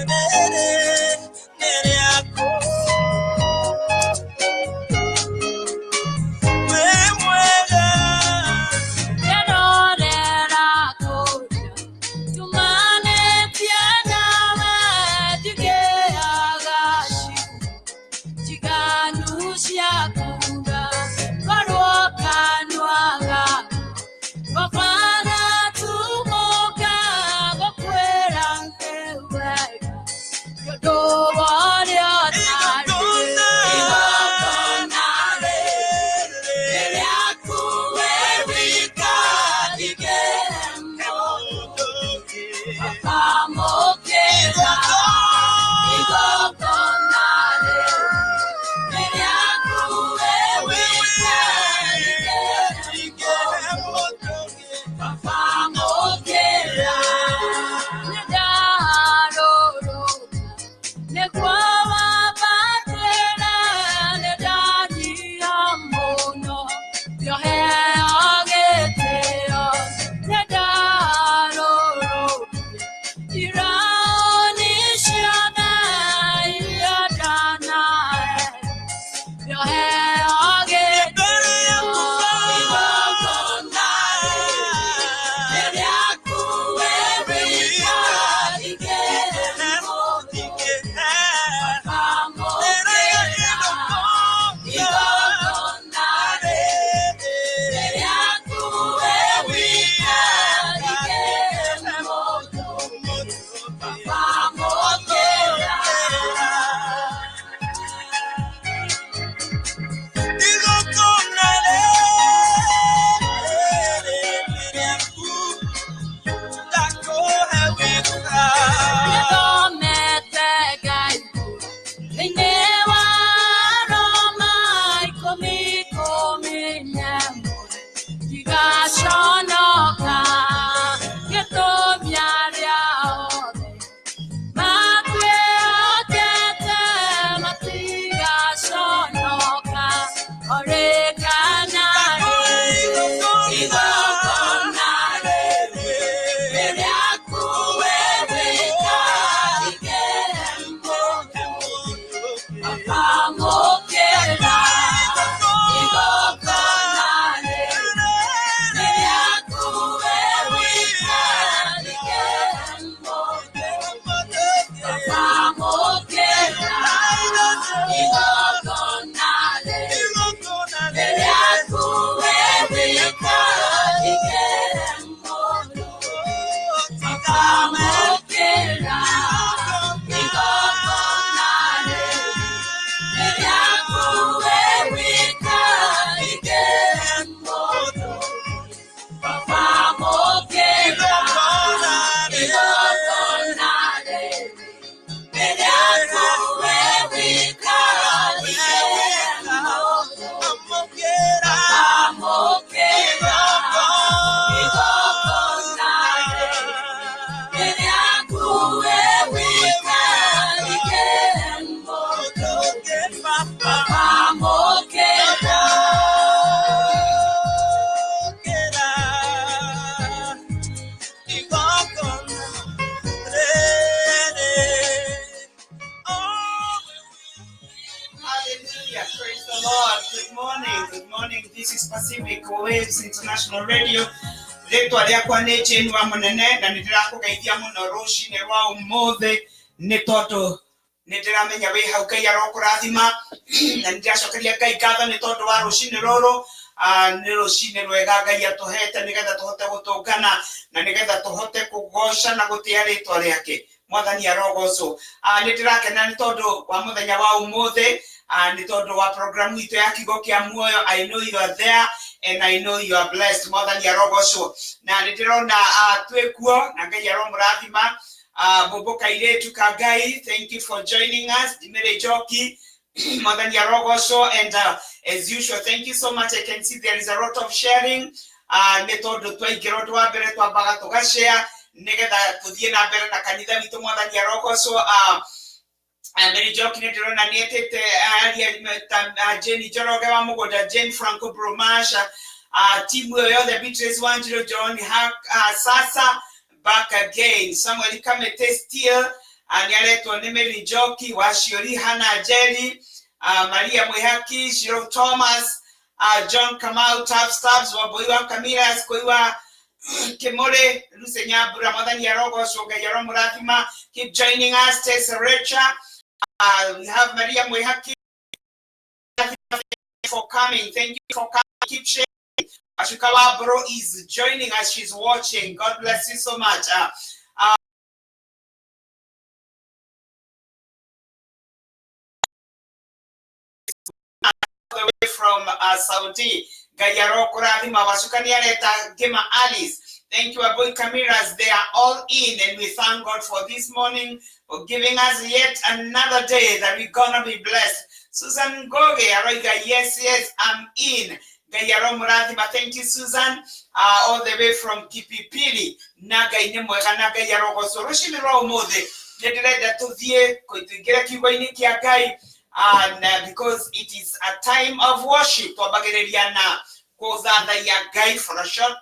Rĩrĩ nĩ rĩaku. Wĩ mwega. Nderorera kũrĩa tumanĩtie nawe ndigĩaga ciugo njiganu cia kuuga korwo kanua gaku gũkwaga tumũka gũkwĩra nĩ wega nĩ ũndũ wa ũrĩa ũtarĩ. Igongona rĩrĩ nĩ rĩaku wĩ wika, ndingĩhe mũndũ ũngĩ. Amũkĩra igongona rĩrĩ nĩ rĩaku wĩ wika, ndingĩhe mũndũ ũngĩ. Amũkĩra. Nĩ ndarũrũka nĩguo wambatĩre, nĩ ndanyiha mũno ngĩheo gĩtĩo. Nĩ ndarũrũkire iraoni ciothe iria ndanaheo, ngĩheo gĩtĩo. Igongona rĩrĩ nĩ rĩaku wĩ wika, ndingĩhe mũndũ. Amũkĩra igongona rĩrĩ nĩ rĩaku wĩ wika, ndingĩhe mũndũ. Amũkĩra. Igongona rĩrĩ nĩ rĩaku, ndakũhe wika. Nĩthomete ngaigua thĩinĩ wa Roma 11 ndigaconoka gĩtũmi arĩa othe makwĩhokete matigaconoka orĩ kana rĩ. Igongona rĩrĩ nĩ rĩaku wĩ wika, ndingĩhe mũndũ. Amũkĩra igongona rĩrĩ nĩ rĩaku wĩ wika, ndingĩhe mũndũ. Amũkĩra igongona rĩrĩ nĩ rĩaku wĩ wika, ndingĩhe mũndũ. Amũkĩra igongona rĩrĩ nĩ rĩaku wĩ wika, ndingĩhe mũndũ. Amũkĩra igongona rĩrĩ nĩ rĩaku wĩ wika, ndingĩhe mũndũ. Amũkĩra igongona rĩrĩ nĩ rĩaku wĩ wika, ndingĩhe mũndũ. Amũkĩra. Amũkĩra igongona rĩrĩ. Oh, Hallelujah. Praise the Lord. Good morning. Good morning. This is Pacific Waves International Radio. Rĩtwa rĩakwa nĩ Jane wa Mũnene na nĩ ndĩrakũgeithia mũno rũcinĩ rwa ũmũthĩ nĩ tondũ nĩ ndĩramenya wĩ hau. Ngai arokũrathima na nĩ ndĩracokeria Ngai ngatho nĩ tondũ wa rũcinĩ rũrũ. Nĩ rũcinĩ rwega Ngai atũhete nĩgetha tũhote gũtũngana na nĩgetha tũhote kũgoca na gũtĩa rĩtwa rĩake. Mwathani arogocwo. Nĩ ndĩrakena nĩ tondũ wa mũthenya wa ũmũthĩ, nĩ tondũ wa programu itũ ya Kiugo kĩa Muoyo. I know you are there and I know you are blessed. Mwathani arogocwo. Na nĩ ndĩrona twĩ kuo na Ngai aromũrathima. Mbũmbũ kairĩtu ka Ngai, thank you for joining us. Mary Njoki, Mwathani arogocwo. And as usual, thank you so much. I can see there is a lot of sharing, nĩ tondũ twaingĩra ũndũ wa mbere twambaga tũgashare nĩgetha tũthiĩ na mbere na kanitha witũ. Mwathani arogocwo. Mary Njoki nĩ ndĩrona nĩ etĩte aria ta Jane Njoroge wa Mũgũnda, Jane Franco Bromasha, timu ĩyo yothe, Beatrice Wanjiru, John ha, Sasa back again, Samuel Kamete still. Nĩ aretwo nĩ Mary Njoki wa Ciori, Hana Njeri, Maria Mwihaki, Shiro Thomas, John Kamau, Tabs Tabs, Wambui wa Kamiras, Koiwa Kimore, Lucy Nyambura, Mwathani arogocwo, Ngai aromũrathima. Keep joining us, Tessa Recha. We have Maria Mwihaki for coming. Thank you for coming. Keep sharing. Ashikawa Bro is joining us. She's watching. God bless you so much. All the way from Saudi. Gayaro Kuradima Washukani Areta Gema Alice. Thank you, Aboy Kamiras. They are all in, and we thank God for this morning, for giving us yet another day that we're gonna be blessed. Susan Goge, Aroiga, yes, yes, I'm in. Gayaro Murathima, thank you, Susan, all the way from Kipipiri. Naga inemwega, naga yarogoco. Rũcinĩ rwa ũmũthĩ, nĩ ndĩrenda tũthiĩ tũingĩre kiugo-inĩ kĩa Ngai, and because it is a time of worship, twambagĩrĩria na kũthathaiya Ngai for a short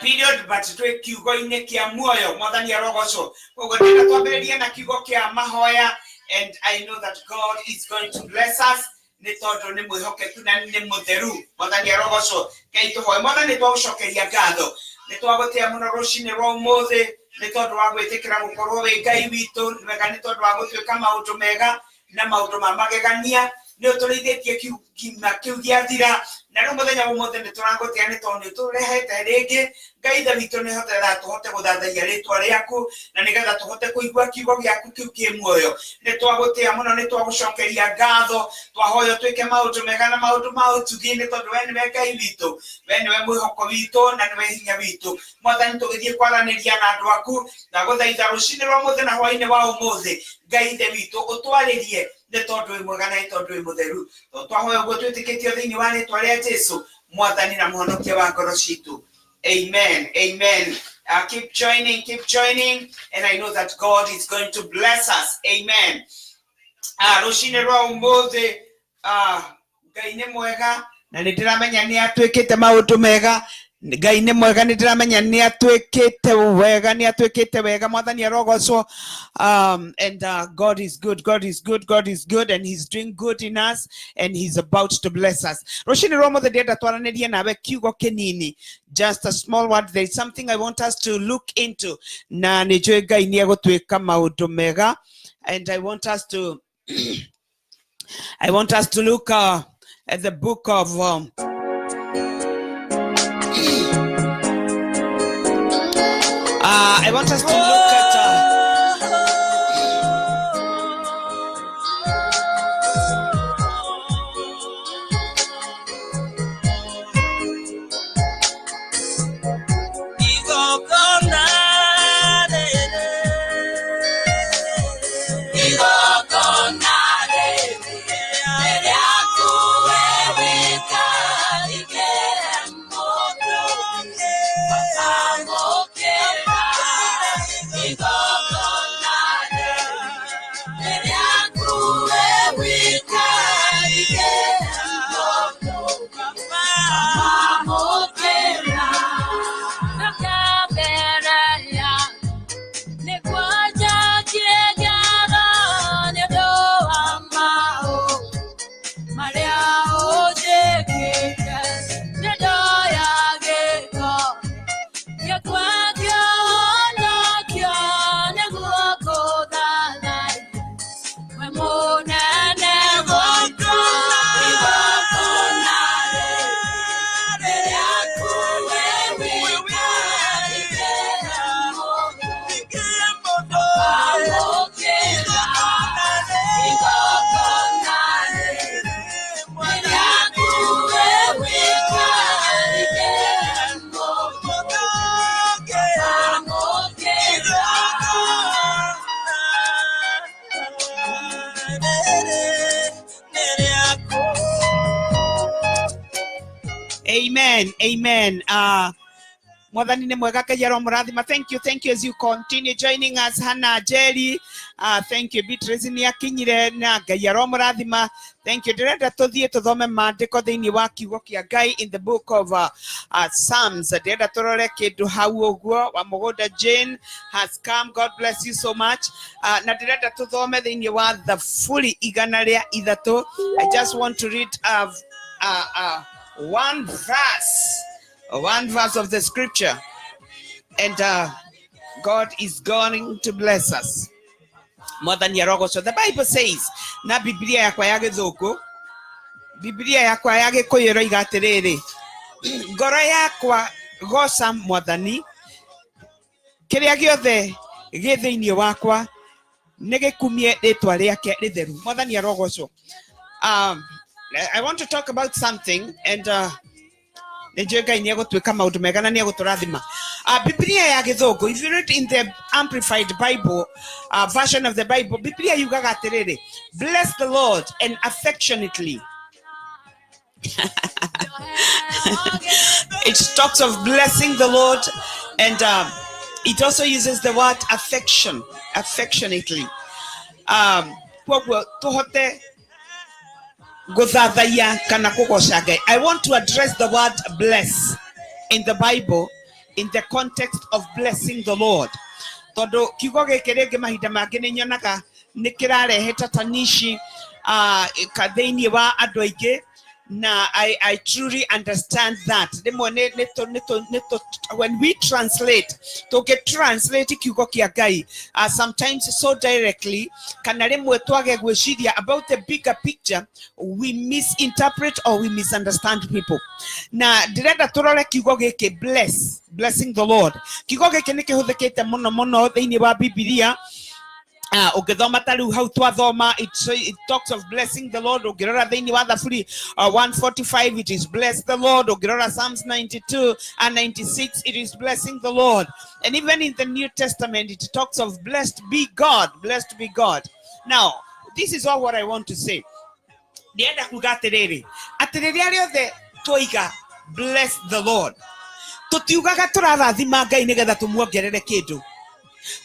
period, but twĩ kiugo-inĩ kĩa muoyo. Mwathani arogocwo. Koguo ndĩrenda twambĩrĩrie na kiugo kĩa mahoya, and I know that God is going to bless us nĩ tondũ nĩ mwĩhokeku na nĩ mũtheru. Mwathani arogocwo. Ngai tũhoe. Mwathani, twagũcokeria ngatho, nĩ twagũtĩa mũno rũcinĩ rwa ũmũthĩ nĩ tondũ wa gwĩtĩkĩra gũkorwo wĩ Ngai witũ. Nĩ wega nĩ tondũ wa gũtuĩka maũndũ mega na maũndũ ma magegania. Nĩ ũtũrĩithĩtie kiuma kĩu gĩathira, na rĩu mũthenya wa ũmũthĩ nĩ tũragũtĩa nĩ tondũ nĩ ũtũrehete rĩngĩ. Ngai ithe witũ, nĩ hotetha tũhote gũthathaiya rĩtwa rĩaku na nĩgetha tũhote kũigua kiugo gĩaku kĩu kĩ muoyo. Nĩ twagũtĩa mũno, nĩ twagũcokeria ngatho. Twahoya twĩke maũndũ mega na maũndũ ma ũtugi, nĩ tondũ we nĩwe Ngai witũ, we nĩwe mwĩhoko witũ na nĩwe hinya witũ. Mwathani, tũgĩthiĩ kwaranĩria na andũ aku na gũthaitha rũcinĩ rwa ũmũthĩ na hwaĩ-inĩ wa ũmũthĩ, Ngai ithe witũ, ũtwarĩrie nĩ tondũ wĩ mwega na nĩ tondũ wĩ mũtheru. Tondũ twahoya ũguo twĩtĩkĩtio thĩinĩ wa rĩtwa rĩa Jesu, Mwathani na mũhonokia wa ngoro citũ. Amen. Amen. Keep joining, keep joining, and I know that God is going to bless us. Amen. Rũcinĩ rwa ũmũthĩ, Ngai nĩ mwega na nĩ ndĩramenya nĩ atwĩkĩte maũndũ mega. Ngai nĩ mwega, nĩ ndĩramenya nĩ atwĩkĩte wega, nĩ atwĩkĩte wega. Mwathani arogocwo. And God is good, God is good, God is good, and he's doing good in us, and he's about to bless us. Rũcinĩ rwa ũmũthĩ ndĩrenda twaranĩrie nawe kiugo kĩnini, just a small word. There is something I want us to look into, na nĩ njũĩ Ngai nĩ egũtwĩka maũndũ mega, and I want us to look at the book of I want us to look at Amen. Amen. Mwathani nĩ mwega, Ngai aromũrathima. Thank you, thank you as you continue joining us. Hannah Jerry, thank you. Beatrice nĩ akinyire na Ngai aromũrathima. Thank you. Ndĩrenda tũthiĩ tũthome maandĩko thĩinĩ wa kiugo kĩa Ngai in the book of Psalms. Ndĩrenda tũrore kĩndũ hau ũguo. Wa mũgũnda Jane has come. God bless you so much. Na ndĩrenda tũthome thĩinĩ wa Thaburi 103. I just want to read one verse, one verse of the scripture, and God is going to bless us. Mwathani arogocwo. The Bible says, na Biblia yakwa ya Gĩthũngũ, Biblia yakwa ya Gĩkũyũ ĩroiga atĩrĩrĩ, ngoro yakwa goca Mwathani, kĩrĩa gĩothe gĩ thĩinĩ wakwa nĩ gĩkumie rĩtwa rĩake rĩtheru. Mwathani arogocwo. I want to talk about something, and nĩ njũĩ Ngai nĩ egũtuĩka maũndũ mega na nĩ egũtũrathima. Biblia ya Gĩthũngũ, if you read in the Amplified Bible, version of the Bible, Biblia yugaga atĩrĩrĩ, bless the Lord and affectionately. It talks of blessing the Lord, and it also uses the word affection, affectionately. Koguo tũhote gũthathaiya kana kũgoca Ngai. I want to address the word bless in the Bible in the context of blessing the Lord. Tondũ kiugo gĩkĩ rĩngĩ mahinda mangĩ nĩ nyonaga nĩ kĩrarehe tatanishi ka thĩinĩ wa andũ aingĩ, na I truly understand that. Rĩmwe nĩ when we translate, tũngĩ translate kiugo kĩa Ngai sometimes so directly, kana rĩmwe twage gwĩciria about the bigger picture, we misinterpret or we misunderstand people. Na ndĩrenda tũrore kiugo gĩkĩ bless, blessing the Lord. Kiugo gĩkĩ nĩ kĩhũthĩkĩte mũno mũno thĩinĩ wa Bibilia. Ũngĩthoma ta rĩu hau twathoma, it talks of blessing the Lord. Ũngĩrora thĩinĩ wa Thaburi 145, it is bless the Lord. Ũngĩrora Psalms 92 and 96, it is blessing the Lord. And even in the New Testament, it talks of blessed be God, blessed be God. Now, this is all what I want to say. Ndĩrenda kuga atĩrĩrĩ, atĩ rĩrĩa rĩothe twoiga bless the Lord, tũtiugaga tũrarathima Ngai nĩgetha tũmuongerere kĩndũ.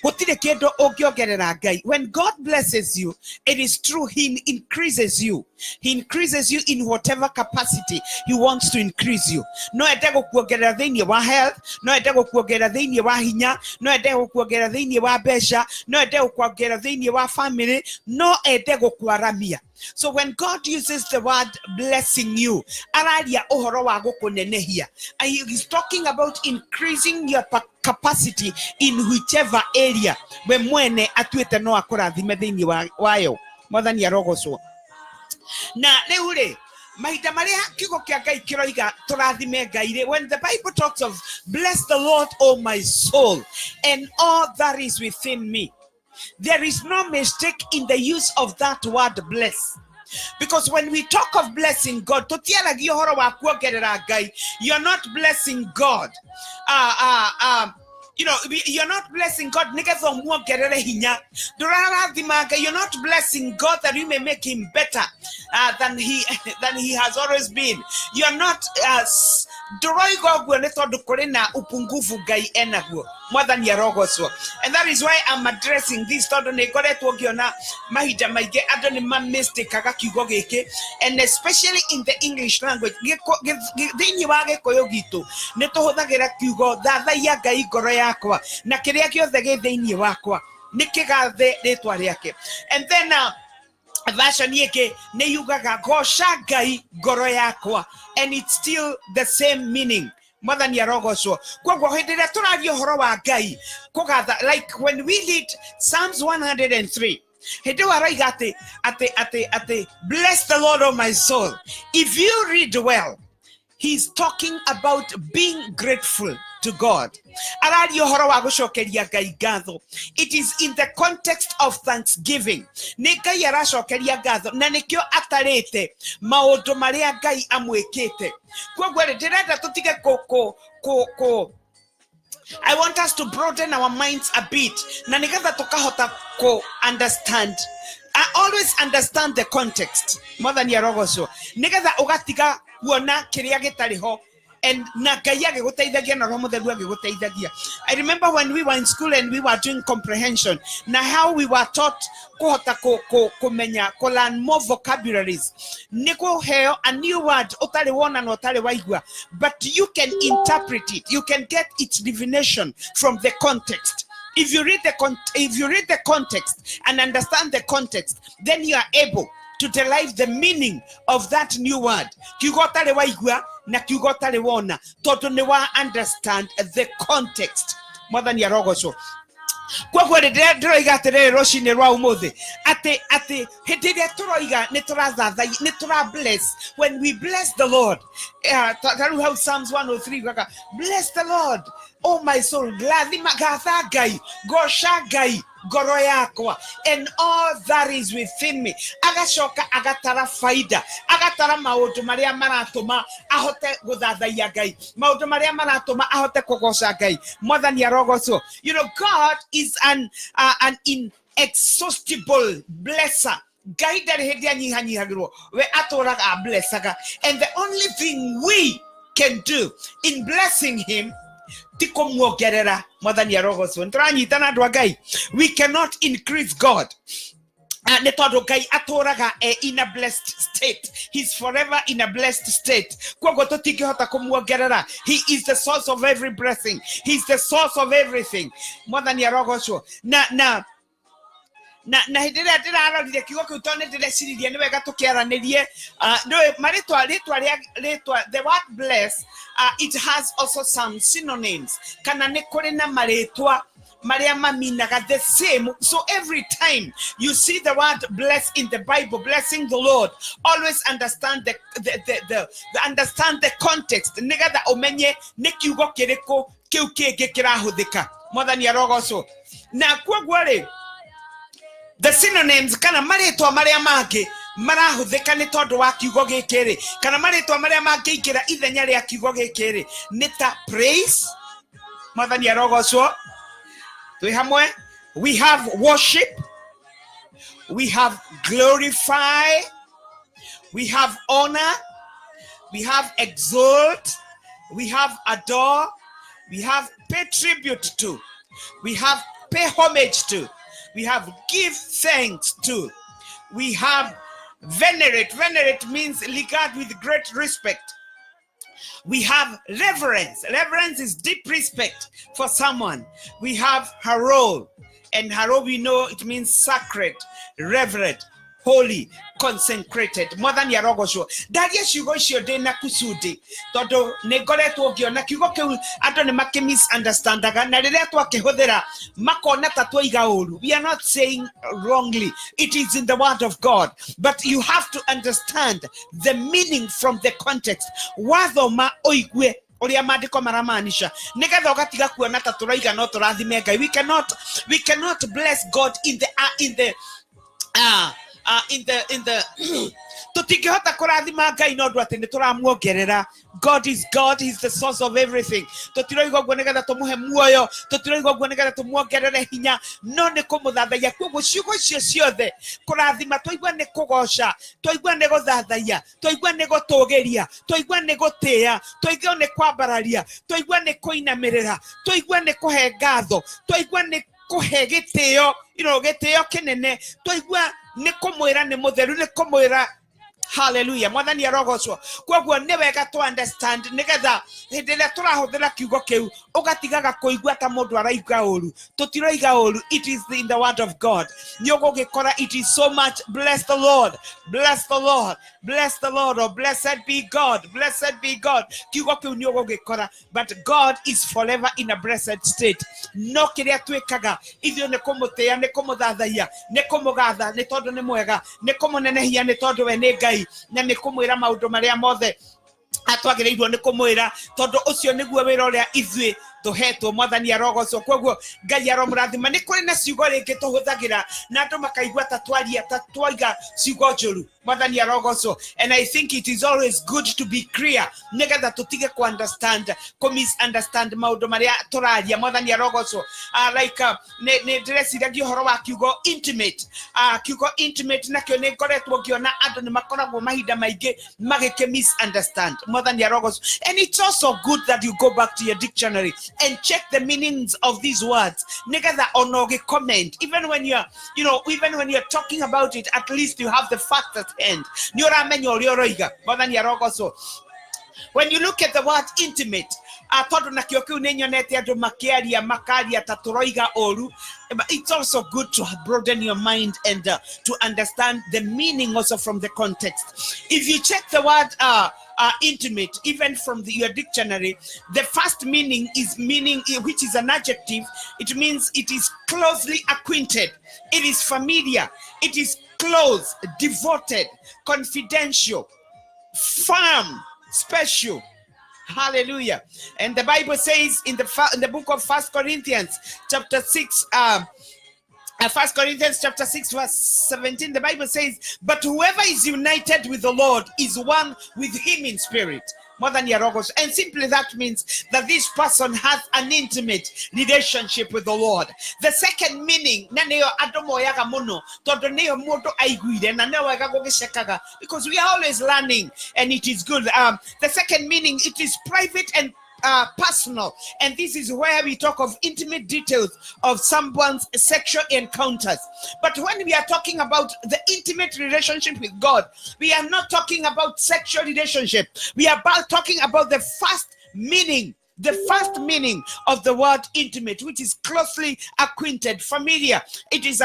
Gũtirĩ kĩndũ ũngĩongerera Ngai. When God blesses you, it is true, he increases you. He increases you in whatever capacity he wants to increase you. No ende gũkuongerera thĩinĩ wa health, no ende gũkuongerera thĩinĩ wa hinya, no ende gũkuongerera thĩinĩ wa mbeca, no ende gũkuongerera thĩinĩ wa family, no ende gũkwaramia. So when God uses the word blessing you, araria ũhoro wa gũkũnenehia. And he is talking about increasing your capacity in whichever area we mwene atuĩte no akũrathime thĩinĩ wayo. Mwathani arogocwo. Na rĩu rĩ, mahinda marĩa kiugo kĩa Ngai kĩroiga tũrathime Ngai rĩ, when the Bible talks of bless the Lord, O my soul, and all that is within me, there is no mistake in the use of that word bless. Because when we talk of blessing God, tũtiaragia ũhoro wa kuongerera Ngai. You're not blessing God. You're not blessing God nĩgetha ũmuongerere hinya. Ndũrarathima Ngai. You're not blessing God that you may make him better than he has always been. You're not ndũroiga ũguo nĩ tondũ kũrĩ na upungufu Ngai enaguo. Mwathani arogocwo. And that is why I'm addressing this, tondũ nĩ ngoretwo ngĩona mahinda maingĩ andũ nĩ mamistakaga kiugo gĩkĩ, and especially in the English language. Thĩinĩ wa Gĩkũyũ gitũ nĩ tũhũthagĩra kiugo thathaiya Ngai ngoro yakwa na kĩrĩa gĩothe gĩ thĩinĩ wakwa nĩ kĩgathe rĩtwa rĩake. And then version ĩngĩ nĩ yugaga goca Ngai ngoro yakwa, and it's still the same meaning. Mwathani arogocwo. Koguo hĩndĩ ĩrĩa tũraria ũhoro wa Ngai kũgatha, like when we read Psalms 103, hĩndĩ ĩyo aroiga atĩ bless the Lord, O my soul. If you read well, he's talking about being grateful to God. Araria ũhoro wa gũcokeria Ngai ngatho. It is in the context of thanksgiving. Nĩ Ngai aracokeria ngatho na nĩkĩo atarĩte maũndũ marĩa Ngai amwĩkĩte. Koguo rĩ, ndĩrenda tũtige kũ kũ kũ kũ I want us to broaden our minds a bit na nĩgetha tũkahota kũ understand. I always understand the context. Mwathani arogocwo. Nĩgetha ũgatiga kuona kĩrĩa gĩtarĩ ho. And na Ngai agĩgũteithagia na Roho Mũtheru agĩgũteithagia. I remember when we were in school and we were doing comprehension, na how we were taught kũhota kũmenya kũ learn more vocabularies nĩ kũheo a new word ũtarĩ wona na ũtarĩ waigua, but you can interpret it, you can get its definition from the context. If you read the context and understand the context, then you are able to derive the meaning of that new word, kiugo ũtarĩ waigua na kiugo ũtarĩ wona, tondũ nĩ wa understand the context. Mwathani arogocwo. Koguo rĩ, ndĩroiga atĩrĩrĩ rũcinĩ rwa ũmũthĩ atĩ hĩndĩ ĩrĩa tũroiga nĩ tũrathathai, nĩ tũra bless, when we bless the Lord, ta rĩu hau Psalms 103 gaga, "Bless the Lord, oh my soul," rathima, gatha Ngai, goca Ngai ngoro yakwa, "and all that is within me." Agacoka agatara faida, agatara maũndũ marĩa maratũma ahote gũthathaiya Ngai, maũndũ marĩa maratũma ahote kũgoca Ngai. Mwathani arogocwo. God is an inexhaustible blesser. Ngai ndarĩ hĩndĩ anyihanyihagĩrwo, we atũraga blessaga, and the only thing we can do in blessing him ti kũmuongerera. Mwathani arogocwo. Nĩ tũranyitana, andũ a Ngai? We cannot increase God. Nĩ tondũ Ngai atũraga e in a blessed state. He's forever in a blessed state. Koguo tũtingĩhota kũmuongerera. He is the source of every blessing. He's the source of everything. Mwathani arogocwo. Na hĩndĩ ĩrĩa ndĩrarorire kiugo kĩu, tondũ nĩ ndĩreciririe nĩ wega tũkĩaranĩrie, nĩũĩ marĩtwa, rĩtwa rĩa rĩtwa, the word "bless", it has also some synonyms, kana nĩ kũrĩ na marĩtwa marĩa maminaga the same. So every time you see the word "bless" in the Bible, blessing the Lord, always understand the understand the context, nĩgetha ũmenye nĩ kiugo kĩrĩkũ kĩu kĩngĩ kĩrahũthĩka. Mwathani arogocwo. Na koguo rĩ, the synonyms kana marĩtwa marĩa mangĩ marahũthĩka nĩ tondũ wa kiugo gĩkĩ rĩ, kana marĩtwa marĩa mangĩingĩra ithenya rĩa kiugo gĩkĩ rĩ, nĩ ta praise. Mwathani arogocwo. Twĩ hamwe? We have worship, we have glorify, we have honor, we have exalt, we have adore, we have pay tribute to, we have pay homage to, we have give thanks to, we have venerate. Venerate means regard with great respect. We have reverence. Reverence is deep respect for someone. We have hallow, and hallow, we know it means sacred, reverent, holy, consecrated. Mwathani arogocwo. Ndaria ciugo icio ndĩ na kusudi, tondũ nĩ ngoretwo ngĩona kiugo kĩu andũ nĩ makĩ misunderstandaga, na rĩrĩa twakĩhũthĩra makona ta twaiga ũru. We are not saying wrongly. It is in the word of God, but you have to understand the meaning from the context. Wathoma ũigue ũrĩa maandĩko maramaanisha, nĩgetha ũgatiga kuona ta tũraiga no tũrathime Ngai. We cannot bless God in the tũtingĩhota kũrathima Ngai no ũndũ atĩ nĩ tũramuongerera. God is God. He is the source of everything. Tũtiroiga ũguo nĩgetha tũmũhe muoyo, tũtiroiga ũguo nĩgetha tũmuongerere hinya, no nĩ kũmũthathaiya. Koguo ciugo icio ciothe, kũrathima, twaigua nĩ kũgoca, twaigua nĩ gũthathaiya, twaigua nĩ gũtũgĩria, twaigua nĩ gũtĩĩa, twaigua nĩ kwambararia, twaigua nĩ kũinamĩrĩra, twaigua nĩ kũhe ngatho, twaigua nĩ kũhe gĩtĩo, gĩtĩo kĩnene, twaigua nĩ kũmwĩra nĩ mũtheru, nĩ kũmwĩra haleluya. Mwathani arogocwo. Koguo nĩ wega tũ understand, nĩgetha hĩndĩ ĩrĩa tũrahũthĩra kiugo kĩu ũgatigaga kũigua ta mũndũ araiga ũru. Tũtiroiga ũru. It is in the word of God. Nĩ ũgũgĩkora it is so much "Bless the Lord, bless the Lord, bless the Lord," or "Blessed be God, blessed be God." Kiugo kĩu nĩ ũgũgĩkora, but God is forever in a blessed state. No kĩrĩa twĩkaga ithuĩ nĩ kũmũtĩĩa, nĩ kũmũthathaiya, nĩ kũmũgatha nĩ tondũ nĩ mwega, nĩ kũmũnenehia nĩ tondũ we nĩ Ngai, na nĩ kũmwĩra maũndũ marĩa mothe atwagĩrĩirwo nĩ kũmwĩra, tondũ ũcio nĩguo wĩra ũrĩa ithuĩ Tũhetwo. Mwathani arogocwo. Koguo Ngai aromũrathima. Nĩ kũrĩ na ciugo rĩngĩ tũhũthagĩra na andũ makaigua ta twaria ta twaiga ciugo njũru. Mwathani arogocwo. And I think it is always good to be clear nĩgetha tũtige ku understand, kũ misunderstand maũndũ marĩa tũraria. Mwathani arogocwo. Like nĩ ndĩreciragia ũhoro wa kiugo intimate. Kiugo intimate nakĩo nĩ ngoretwo ngĩona andũ nĩ makoragwo mahinda maingĩ magĩkĩ misunderstand. Mwathani arogocwo. And it's also good that you go back to your dictionary and check the meanings of these words nĩgetha ona ũgĩ comment, even when you're you know even when you're talking about it, at least you have the facts at hand, nĩ ũramenya ũrĩa ũroiga. Mwathani arogocwo. When you look at the word intimate, tondũ nakĩo kĩu nĩ nyonete andũ makĩaria makaria ta tũroiga ũru, but it's also good to broaden your mind and to understand the meaning also from the context. If you check the word intimate, even from your dictionary, the first meaning is meaning, which is an adjective. It means it is closely acquainted, it is familiar, it is close, devoted, confidential, firm, special. Hallelujah. And the Bible says in the book of First Corinthians, chapter 6, 1 Corinthians chapter 6 verse 17, the Bible says, "But whoever is united with the Lord is one with him in spirit." More than Yarogos. And simply that means that this person has an intimate relationship with the Lord. The second meaning, na nĩyo andũ moyaga mũno tondũ nĩyo mũndũ aiguire na nĩyo wega gũgĩcekaga, because we are always learning and it is good. The second meaning, it is private and personal, and this is where we talk of intimate details of someone's sexual encounters. But when we are talking about the intimate relationship with God, we are not talking about sexual relationship. We are about talking about the first meaning of the word intimate, which is closely acquainted, familiar. It is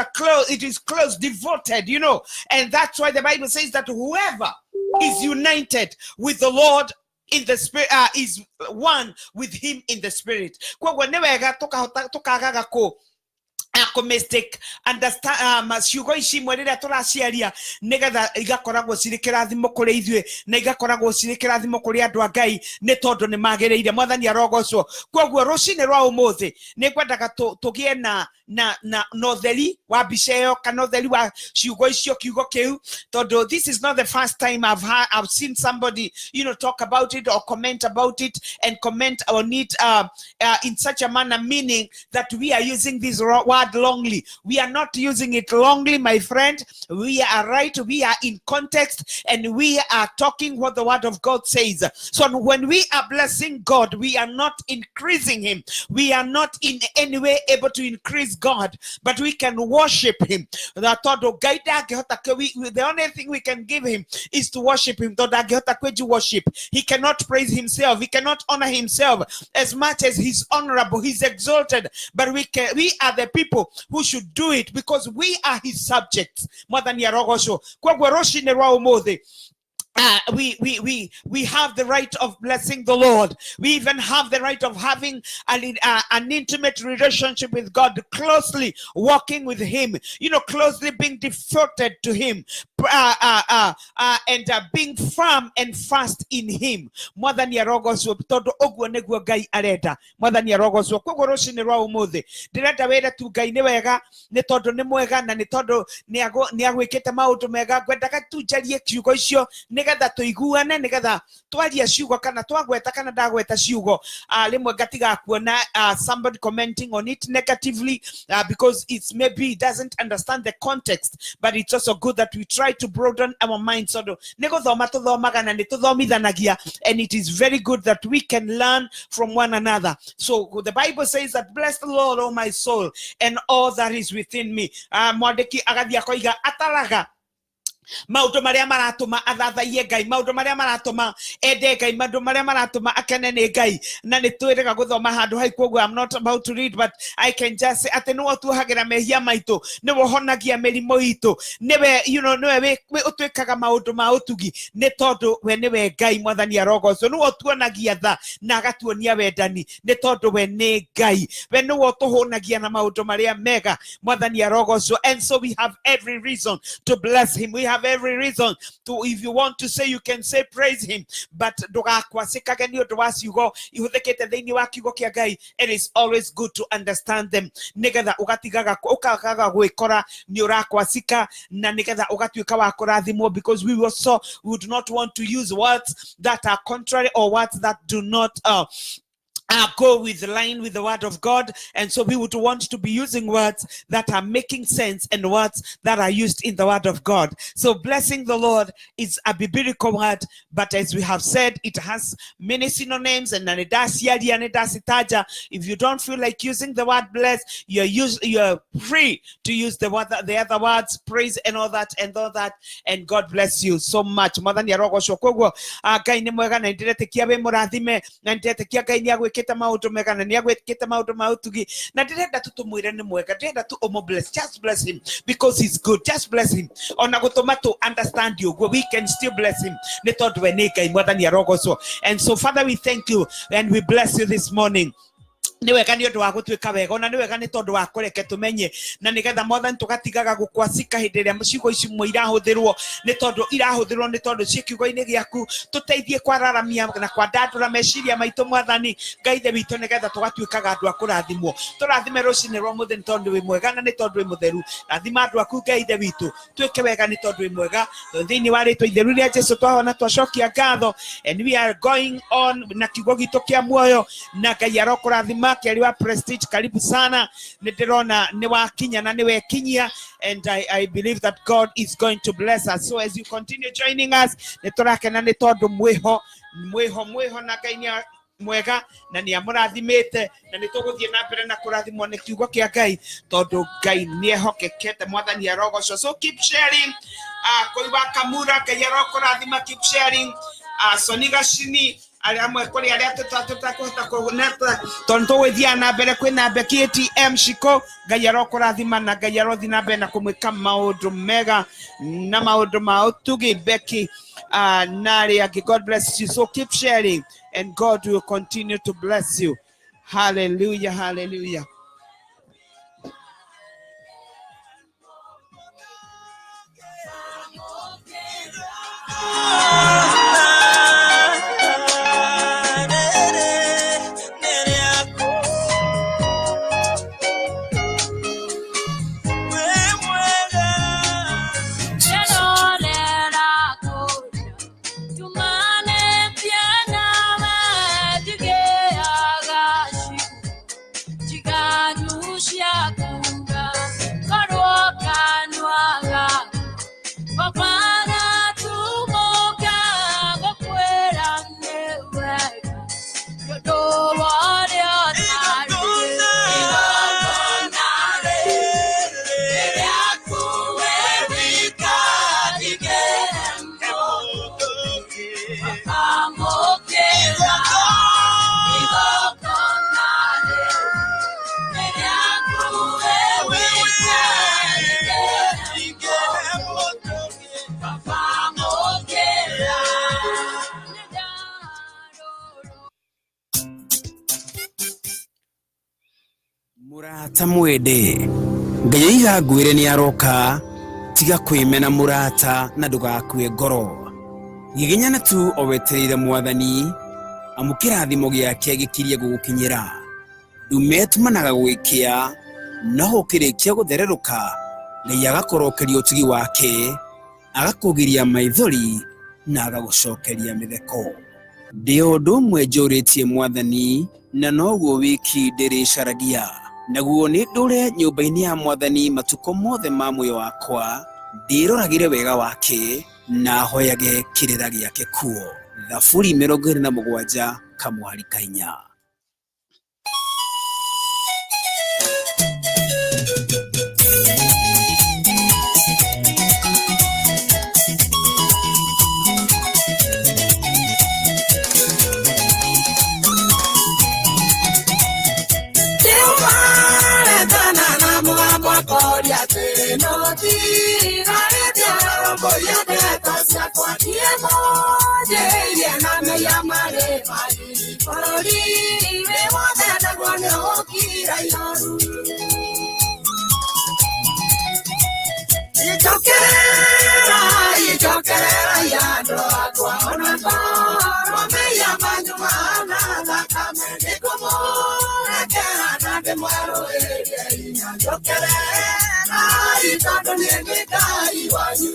close, devoted. And that's why the Bible says that whoever is united with the Lord in the spirit is one with him in the spirit. Koguo nĩ wega tũkahota tũkagaga kũ mistake understand ciugo ici imwe rĩrĩa tũraciaria nĩgetha igakoragwo cirĩ kĩrathimo kũrĩ ithuĩ na igakoragwo cirĩ kĩrathimo kũrĩ andũ a Ngai nĩ tondũ nĩ magĩrĩire. Mwathani arogocwo. Koguo rũcinĩ rwa ũmũthĩ nĩ ngwendaga tũgĩe na ũtheri wa mbica ĩyo kana ũtheri wa ciugo icio, kiugo kĩu, tondũ this is not the first time I've seen somebody talk about it or comment about it and comment on it in such a manner, meaning that we are using this word wrongly. We are not using it wrongly, my friend. We are right. We are in context and we are talking what the word of God says. So when we are blessing God, we are not increasing him. We are not in any way able to increase God, but we can worship him. Na tondũ Ngai ndangĩhota the only thing we can give him is to worship him, tondũ ndangĩhota kwĩji worship. He cannot praise himself, he cannot honor himself. As much as he's honorable, he's exalted, but we are the people who should do it because we are his subjects. Mwathani arogocwo. Koguo rũcinĩ rwa ũmũthĩ, we have the right of blessing the Lord. We even have the right of having an intimate relationship with God, closely walking with Him, closely being devoted to Him, and being firm and fast in Him. Mwathani arogocwo tondũ ũguo nĩguo Ngai arenda. Mwathani arogocwo. Koguo rũcinĩ rwa ũmũthĩ ndĩrenda wĩre tu Ngai nĩ wega nĩ tondũ nĩ mwega na nĩ tondũ nĩ agwĩkĩte maũndũ mega. Ngwendaga tu njarie ciugo icio nĩgetha tũiguane, nĩgetha twaria ciugo kana twagweta kana ndagweta ciugo, rĩmwe ngatiga kuona somebody commenting on it negatively because it's maybe it doesn't understand the context. But it's also good that we try to broaden our minds tondũ nĩ gũthoma tũthomaga na nĩ tũthomithanagia, and it is very good that we can learn from one another. So the Bible says that, "Bless the Lord, O my soul, and all that is within me." Mwandĩki agathiĩ akoiga ataraga maũndũ marĩa maratũma athathaiye Ngai, maũndũ marĩa maratũma ende Ngai, maũndũ marĩa maratũma akene nĩ Ngai. Na nĩ twĩrĩga gũthoma handũ hau, koguo I'm not about to read, but I can just say atĩ nĩwe ũtuohagĩra mehia maitũ, nĩwe ũhonagia mĩrimũ itũ, nĩwe nĩwe ũtwĩkaga maũndũ ma ũtugi nĩ tondũ we nĩwe Ngai. Mwathani arogocwo. Nĩwe ũtuonagia tha na agatuonia wendani nĩ tondũ we nĩ Ngai. We nĩwe ũtũhũnagia na maũndũ marĩa mega. Mwathani arogocwo. And so we have every reason to bless him. We have have every reason to, if you want to say, you can say praise him, but ndugakwacĩkage nĩ ũndũ wa ciugo ihũthĩkĩte thĩinĩ wa kiugo kĩa Ngai. It is always good to understand them nĩgetha ũgatigaga ũkagaga gwĩkora nĩ ũrakwacika na nĩgetha ũgatuĩka wa kũrathimwo, because we also would not want to use words that are contrary or words that do not go with the line with the word of God. And so we would want to be using words that are making sense and words that are used in the word of God. So blessing the Lord is a biblical word, but as we have said, it has many synonyms, and if you don't feel like using the word bless, you're free to use the word, the other words, praise and all that and all that, and God bless you so much. Mwathani arogocwo. Koguo Ngai nĩ mwega na nĩndĩretĩkia wĩ mũrathime na nĩndĩretĩkia Ngai nĩ agwĩkĩte maũndũ mega na nĩ agwĩkĩte maũndũ ma ũtugi, na ndĩrenda tu tũmwĩre nĩ mwega, ndĩrenda tu ũmũ bless, just bless him because he's good, just bless him. Ona gũtũma tu understand you, we can still bless him nĩ tondũ we nĩ Ngai. Mwathani arogocwo. And so Father, we thank you and we bless you this morning. Nĩ wega nĩ ũndũ wa gũtuĩka wega, ona nĩ wega nĩ tondũ wa kũreke tũmenye, na nĩgetha Mwathani tũgatigaga gũkwacika hĩndĩ ĩrĩa ciugo ici imwe irahũthĩrwo, nĩ tondũ irahũthĩrwo nĩ tondũ ciĩ kiugo-inĩ gĩaku. Tũteithie kwararamia na kwandandũra meciria maitũ, Mwathani Ngai ithe witũ, nĩgetha tũgatuĩkaga andũ a kũrathimwo. Tũrathime rũcinĩ rwa mũthĩ nĩ tondũ wĩ mwega na nĩ tondũ wĩ mũtheru. Rathima andũ aku, Ngai ithe witũ, twĩke wega nĩ tondũ wĩ mwega. Thĩinĩ wa rĩtwa itheru rĩa Jesu twahona twacokia ngatho, and we are going on na kiugo gitũ kĩa muoyo, na Ngai arokũrathima. Keri wa Prestige, karibu sana, nĩ ndĩrona nĩ wakinya na nĩ wekinyia, and I believe that God is going to bless us. So as you continue joining us, nĩ tũrakena nĩ tondũ mwĩho mwĩho mwĩho, na Ngai nĩ mwega na nĩ amũrathimĩte, na nĩ tũgũthiĩ na mbere na kũrathimwo nĩ kiugo kĩa Ngai tondũ Ngai nĩ ehokekete. Mwathani arogocwo. So keep sharing. Kũi wa Kamura, Ngai arokũrathima, keep sharing. Soniga Shini, arĩa amwe kũrĩ arĩa tũtakũhota kũneta tondũ tũgũthiaga na mbere kwĩna Becky ATM Shiko, Ngai arokũrathima na Ngai arothiĩ na mbere na kũmwĩka maũndũ mega na maũndũ ma ũtugi, Becky na arĩa angĩ. God bless you. So keep sharing and God will continue to bless you. Hallelujah, hallelujah. Mũrata mwende, Ngai oiga ngwĩre nĩ aroka, tiga kwĩmena mũrata na ndũgakue ngoro. Giginyana tu o wetereire Mwathani, amu kĩrathimo gĩake gĩkirie gũgũkinyĩra. Ndume ĩtumanaga gwĩkĩa, no gũkĩrĩkia gũthererũka, Ngai agakũrokeria ũtugi wake, agakũgiria maithori na agagũcokeria mĩtheko. Ndĩ ũndũ ũmwe njũrĩtie Mwathani, na noguo wiki ndĩrĩcaragia, naguo nĩ ndũre nyũmba-inĩ ya Mwathani matukũ mothe ma muoyo wakwa, ndĩroragĩre wega wake na hoyage kĩrĩra gĩake kuo. Thaburi 27 kamũhari ka 4. ngoro meya manyu mahana thakame nĩngũmũrekera na ndĩmwerũhĩrie hinya njokererai tondũ niĩ nĩ Ngai wanyu.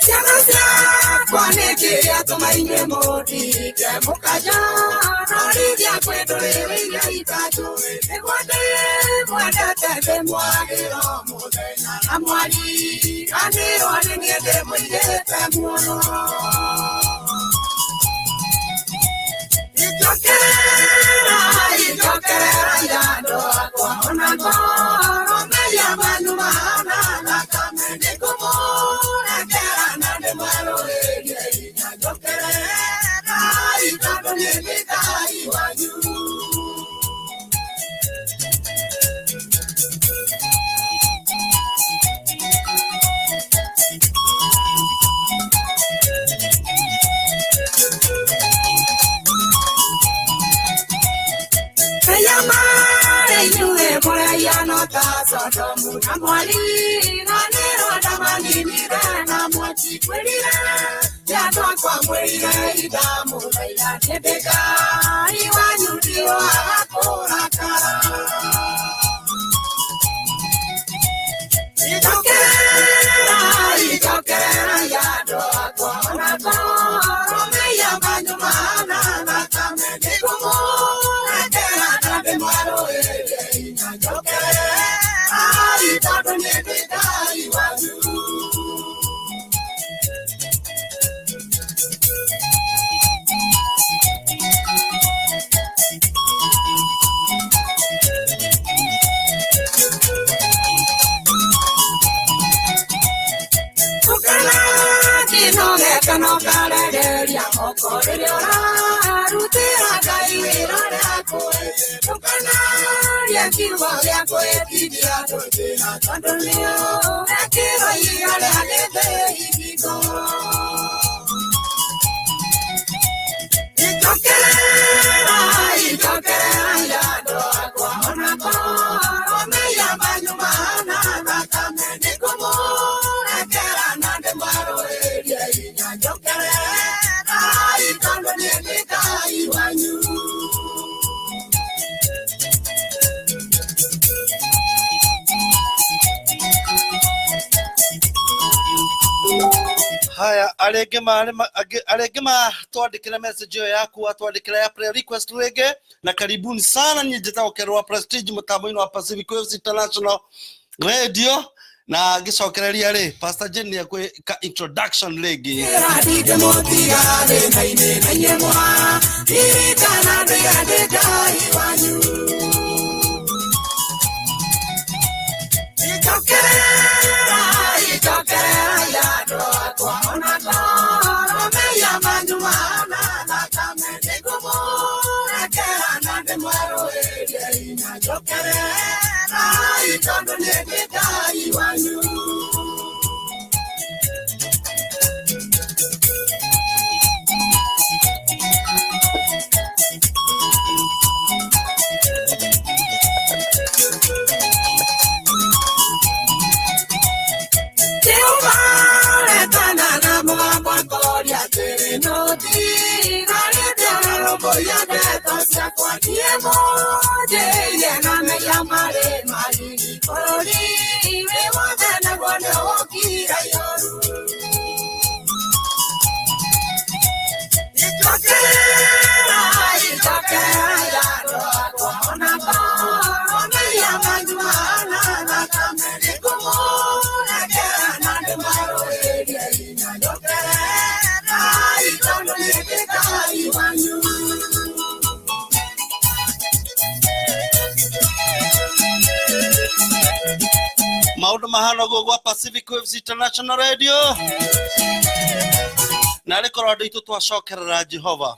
Ciana ciakwa nĩkĩ gĩatũma inyuĩ mũndinde mũkanyonorithia kwĩ ndũrĩrĩ iria itanjũĩ nĩguo ndĩmwendete ndĩmwagĩra o mũthenya na mwariganĩrwo nĩ niĩ ndĩmũigĩte muoyo. Njokererai, njokererai andũ akwa, ona ngoro mehia manyu mahana thakame, nĩngũmũrekera na ndĩmwerũhĩrie hinya. Njokererai tondũ niĩ nĩ Ngai wanyu. Meyamare inyuĩ mũraiano ta Sodomu na mwariganĩrwo ndamaninire na mwaki kwĩrire andũ akwa mwĩrire ndamũthaitha niĩ ndĩ Ngai wanyu ndiũaga kũrakara. Njokererai, njokererai andũ akwa, ona ngoro mehia manyu mahana thakame, nĩngũmũrekera na ndĩmwerũhĩrie hinya. Njokererai tondũ niĩ ndĩ Ngai wanyu. Gakeno karegeria moko rĩrĩa ũrarutĩra Ngai wĩra ũrĩa akwĩrĩte. Ndũkanarie kiugo gĩa kwĩtithia andũ njĩra tondũ nĩũrekĩrwo ihiga rĩa gĩthĩi ngingo. Njokererai, njokererai andũ akwa, ona ngoro mehia manyu mahana thakame, nĩngũmũrekera na ndĩmwerũhĩrie hinya. Njokererai tondũ niĩ nĩ Ngai wanyu. Haya, arä angä matwandä message ĩyo yaku watwandä ya prayer request rĩngĩ na karibuni sana. Niĩ njĩtagwo Kerwa Prestige mũtambo-inĩ wa Pacific Waves International Radio, na ngĩcokereria rĩ Pastor Jane nĩ egwĩka introduction rĩngĩ. Ndingĩmũtiga thĩna-inĩ na inyuĩ mwaririkana ndĩ Ngai wanyu. Njokererai, njokererai andũ akwa, ona ngoro mehia manyu mahana thakame, nĩngũmũrekera na ndĩmwerũhĩrie hinya. Njokererai tondũ niĩ ndĩ Ngai wanyu. Jehova aretana na mũgambo akoria atĩrĩ, "Nũtigarĩte ũrarũmbũiya ndeto ciakwa? Niĩ mũnjĩire na mehia marĩ mariri, bũrũri wĩ wothe naguo nĩũgũkira ihooru." Njokererai, njokererai andũ akwa, ona ngoro mehia manyu mahana thakame, nĩngũmũrekera na ndĩmwerũhĩrie hinya. Njokererai tondũ niĩ ndĩ Ngai wanyu. Maũndũ mahana ũguo gwa Pacific Waves International Radio, na arĩ korwo andũ aitũ twacokerera Jehova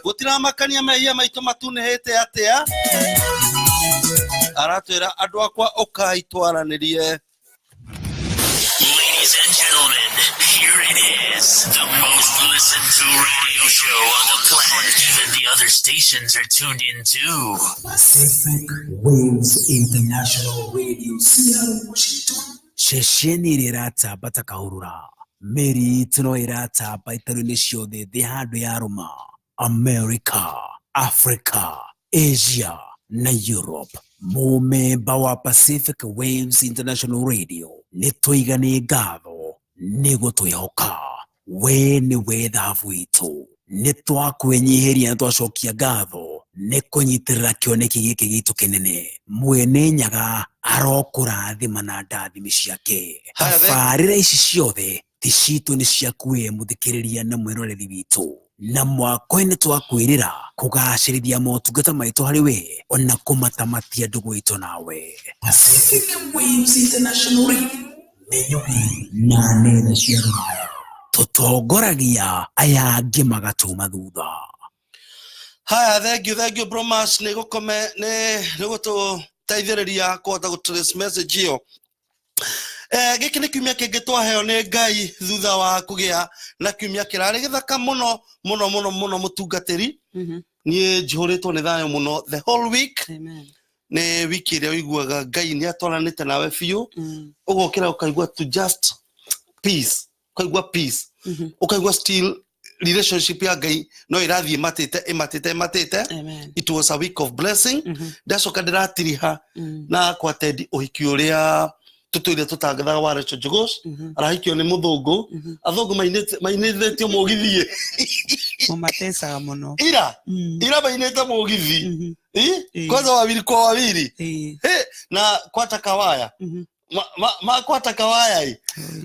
gũtiramakania mehia maitũ matunĩhĩte atĩa, aratwĩra andũ akwa ũkai twaranĩrie. Ladies Ladies and gentlemen, here it is. The most listened to radio show on the planet. Even the other stations are tuned in too. Pacific Waves International Radio, Seattle, Washington. Ceceni ĩrĩa ĩratamba ta kahũrũra mĩri itũ no ĩratamba itarũ-inĩ ciothe thĩ handũ yarũma America, Africa, Asia na Europe. Mũmemba wa Pacific Waves International Radio nĩ tũigane ngatho nĩ gũtwĩhoka. We nĩwe thahabu itũ, nĩ twakwĩnyihĩria na twacokia ngatho nĩ kũnyitĩrĩra kĩoneki gĩkĩ gitũ kĩnene. Mwene Nyaga arokũrathima na ndathimi ciake. Haya, Tabarĩra ici ciothe ti citũ nĩ ciaku we mũthikĩrĩria na mwĩroreri witũ, na mwako-inĩ twakwĩrĩra kũgacĩrithia motungata maitũ harĩ we ona kũmatamatia ndũgũ itũ nawe. Pacific Waves International Radio, Mĩnyũhĩ na nenda cia rũraya, tũtongoragia aya angĩ magatũma thutha. Haya, thank you, thank you bromas nä gå kome nä gå tå teithä rä kåhota gå trace message ä yo. Gä kä nä kiumia kä ngä twaheo nä Ngai thutha wa kå gä a na kiumia kä rarä gä thaka må no må no må no må no må tungatä ri. Niä njihå rä two nä thayå må no the whole week. Amen. Nä wiki ä rä a å iguaga Ngai nä atwaranä te nawe biå, å gokä ra å kaigua to just peace, ũkaigua peace, ũkaigua still relationship ya Ngai no ĩrathiĩ ĩmatĩte ĩmatĩte ĩmatĩte. Amen. It was a week of blessing. Ndacoka ndĩratiriha na kwatendi ũhiki ũrĩa tũtũire tũtangathaga wa Rachel Njugũsh. Arahikio nĩ mũthũngũ, athũngũ mainĩthĩtio mũgithi. Mũmatecaga mũno. Ira ira mainĩte mũgithi. Ĩ? Kwanza wawili kwa wawili. He, na kwata kawaya makwata kawaya ĩ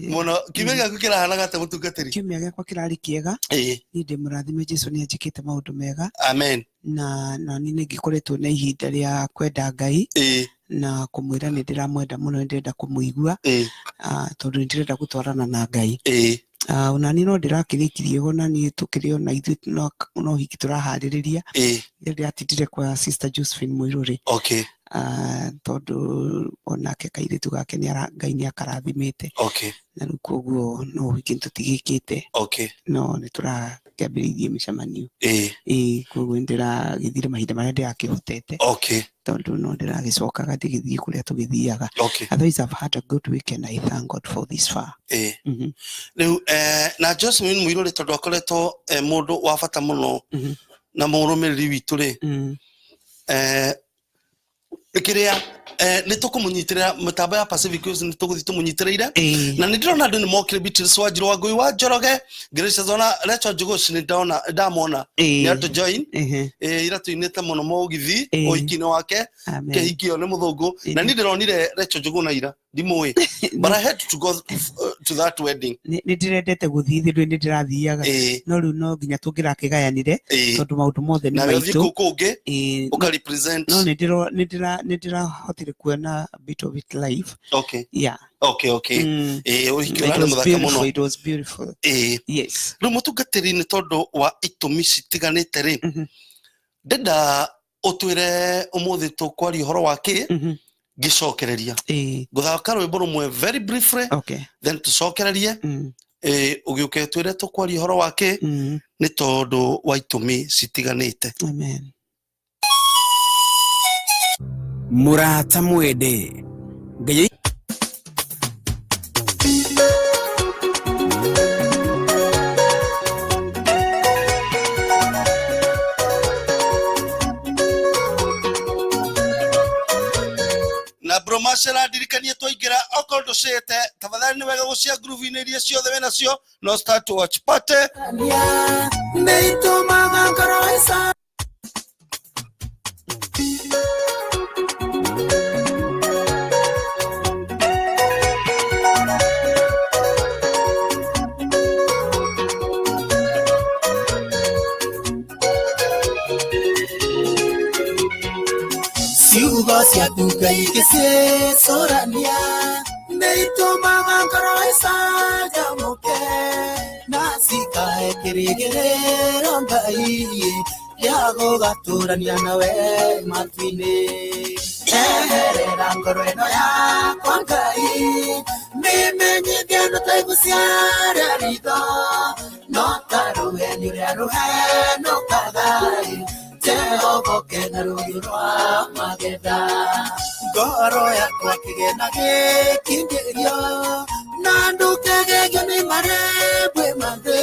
mũno. Kiumia gĩaku kĩrahanaga atĩa, mũtungatĩri? Kiumia gĩakwa kĩrarĩ kĩega. Niĩ ndĩ mũrathime, Jesũ nĩ anjĩkĩte maũndũ mega. Amen. Na niĩ nĩ ngĩkoretwo na ihinda rĩa kwenda Ngai na kũmwĩra nĩ ndĩramwenda mũno, nĩ ndĩrenda kũmũigua, tondũ nĩ ndĩrenda gũtwarana na Ngai. Ona niĩ no ndĩrakĩrĩkirie ho, na niĩ tũkĩrĩ ona ithuĩ no hiki tũraharĩrĩria. Rĩrĩa ndĩratindire kwa Sister Josephine Mũirũrĩ. Okay. Tondũ onake kairĩtu gake Ngai nĩ akarathimĩte. Okay. Na rĩu koguo no ũhiki tũtigĩkĩte. Okay. No nĩ tũrakĩambĩrĩirie mĩcemanio. Ĩĩ, koguo nĩ ndĩragĩthire mahinda marĩa ndĩrakĩhotete. Okay. Tondũ no ndĩragĩcokaga ndĩgĩthiĩ kũrĩa tũgĩthiaga. Okay. Otherwise I've had a good weekend. I thank God for this far. Rĩu na Josephine Mũirũrĩ tondũ akoretwo mũndũ wa bata mũno na mũrũmĩrĩri witũ rĩ, kĩrĩa nĩ tũkũmũnyitĩrĩra mĩtambo ya Pacific Waves, nĩ tũgũthiĩ tũmũnyitĩrĩire, na nĩ ndĩrona andũ nĩ mokire, Beatrice Wanjiru wa Ngũi wa Njoroge, Grace Zona, Rachel Njugũsh nĩ ndona ndamona nĩ atũ join. Ira tũinĩte mũno mũgithi ũhiki-inĩ wake. Amen. Kĩhikio nĩ mũthũngũ, na niĩ ndĩronire Rachel Njugũ na ira ndimũĩ, but I had to go to that wedding. Nĩ ndĩrendete gũthiĩ thĩ, nĩ ndĩrathiaga, no rĩu no nginya tũngĩrakĩgayanire tondũ maũndũ mothe nĩ Na we ũthiĩ maitũ. kũu kũngĩ ũka represent. No nĩ ndĩrahotire kuona a bit of it live. Okay. Yeah. Okay. Ũhiki It ũrarĩ was mũthaka beautiful, mũno. it was beautiful. Yes. Rĩu mũtungatĩri, nĩ tondũ wa itũmi citiganĩte rĩ, ndĩrenda ũtwĩre ũmũthĩ tũkwaria ũhoro wa kĩ ngĩcokereria. Ngũthaka rwĩmbo rũmwe very briefly. Okay. Then tũcokererie, ũgĩũke twĩre tũkwaria ũhoro wa kĩ nĩ tondũ wa itũmi citiganĩte. Amen. Mũrata mwende Ngai na bromacera ndirikanie twaingĩra, okorwo ndũcĩte tafadhali nĩ wega gũcia ngurubu-inĩ iria ciothe wĩ nacio, no start to watch party. Nĩ itũmaga ngoro ĩca ciugo ciaku Ngai ngĩcicũrania nĩ itũmaga ngoro ĩcanjamũke na cikahe kĩrĩgĩrĩro Ngai gĩa gũgatũrania nawe matu-inĩ. Eherera ngoro ĩno yakwa Ngai mĩmenyithie nĩ ta iguciara ritho no ta rũheni rũrĩa rũhenũkaga Jehova kena rũhiũ rwa magetha ngoro yakwa kĩgena gĩkindĩrio na ndũkegegio nĩ marembwe mathĩ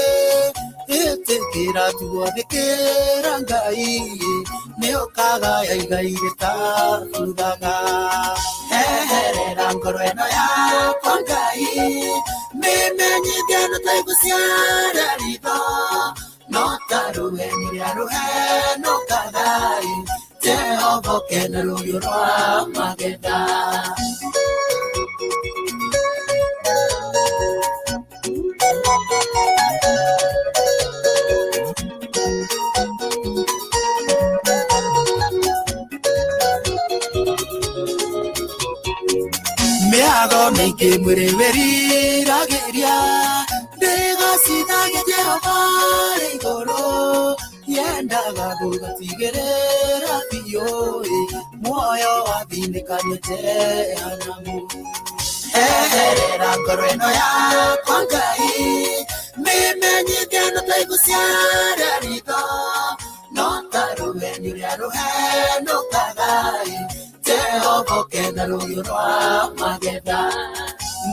ĩtĩkĩra tuathĩkĩra Ngai nĩ ũkagaya igai rĩtabuthaga eherera ngoro ĩno yakwa Ngai mĩmenyithie no ta iguciara ritho no ta rũheni rũrĩa rũhenũkaga Jehova kena rũhiũ rwa magetha. Mĩago mĩingĩ mwĩrĩ wĩriragĩria ndĩgacithagia Jehova rĩ igũrũ yendaga gũgatigĩrĩra biũ muoyo wathinĩkanio Jehanamu eherera ngoro ĩno yakwa Ngai mĩmenyithie no ta iguciara ritho no ta rũheni rũrĩa rũhenũkaga Jehova kena rũhiũ rwa magetha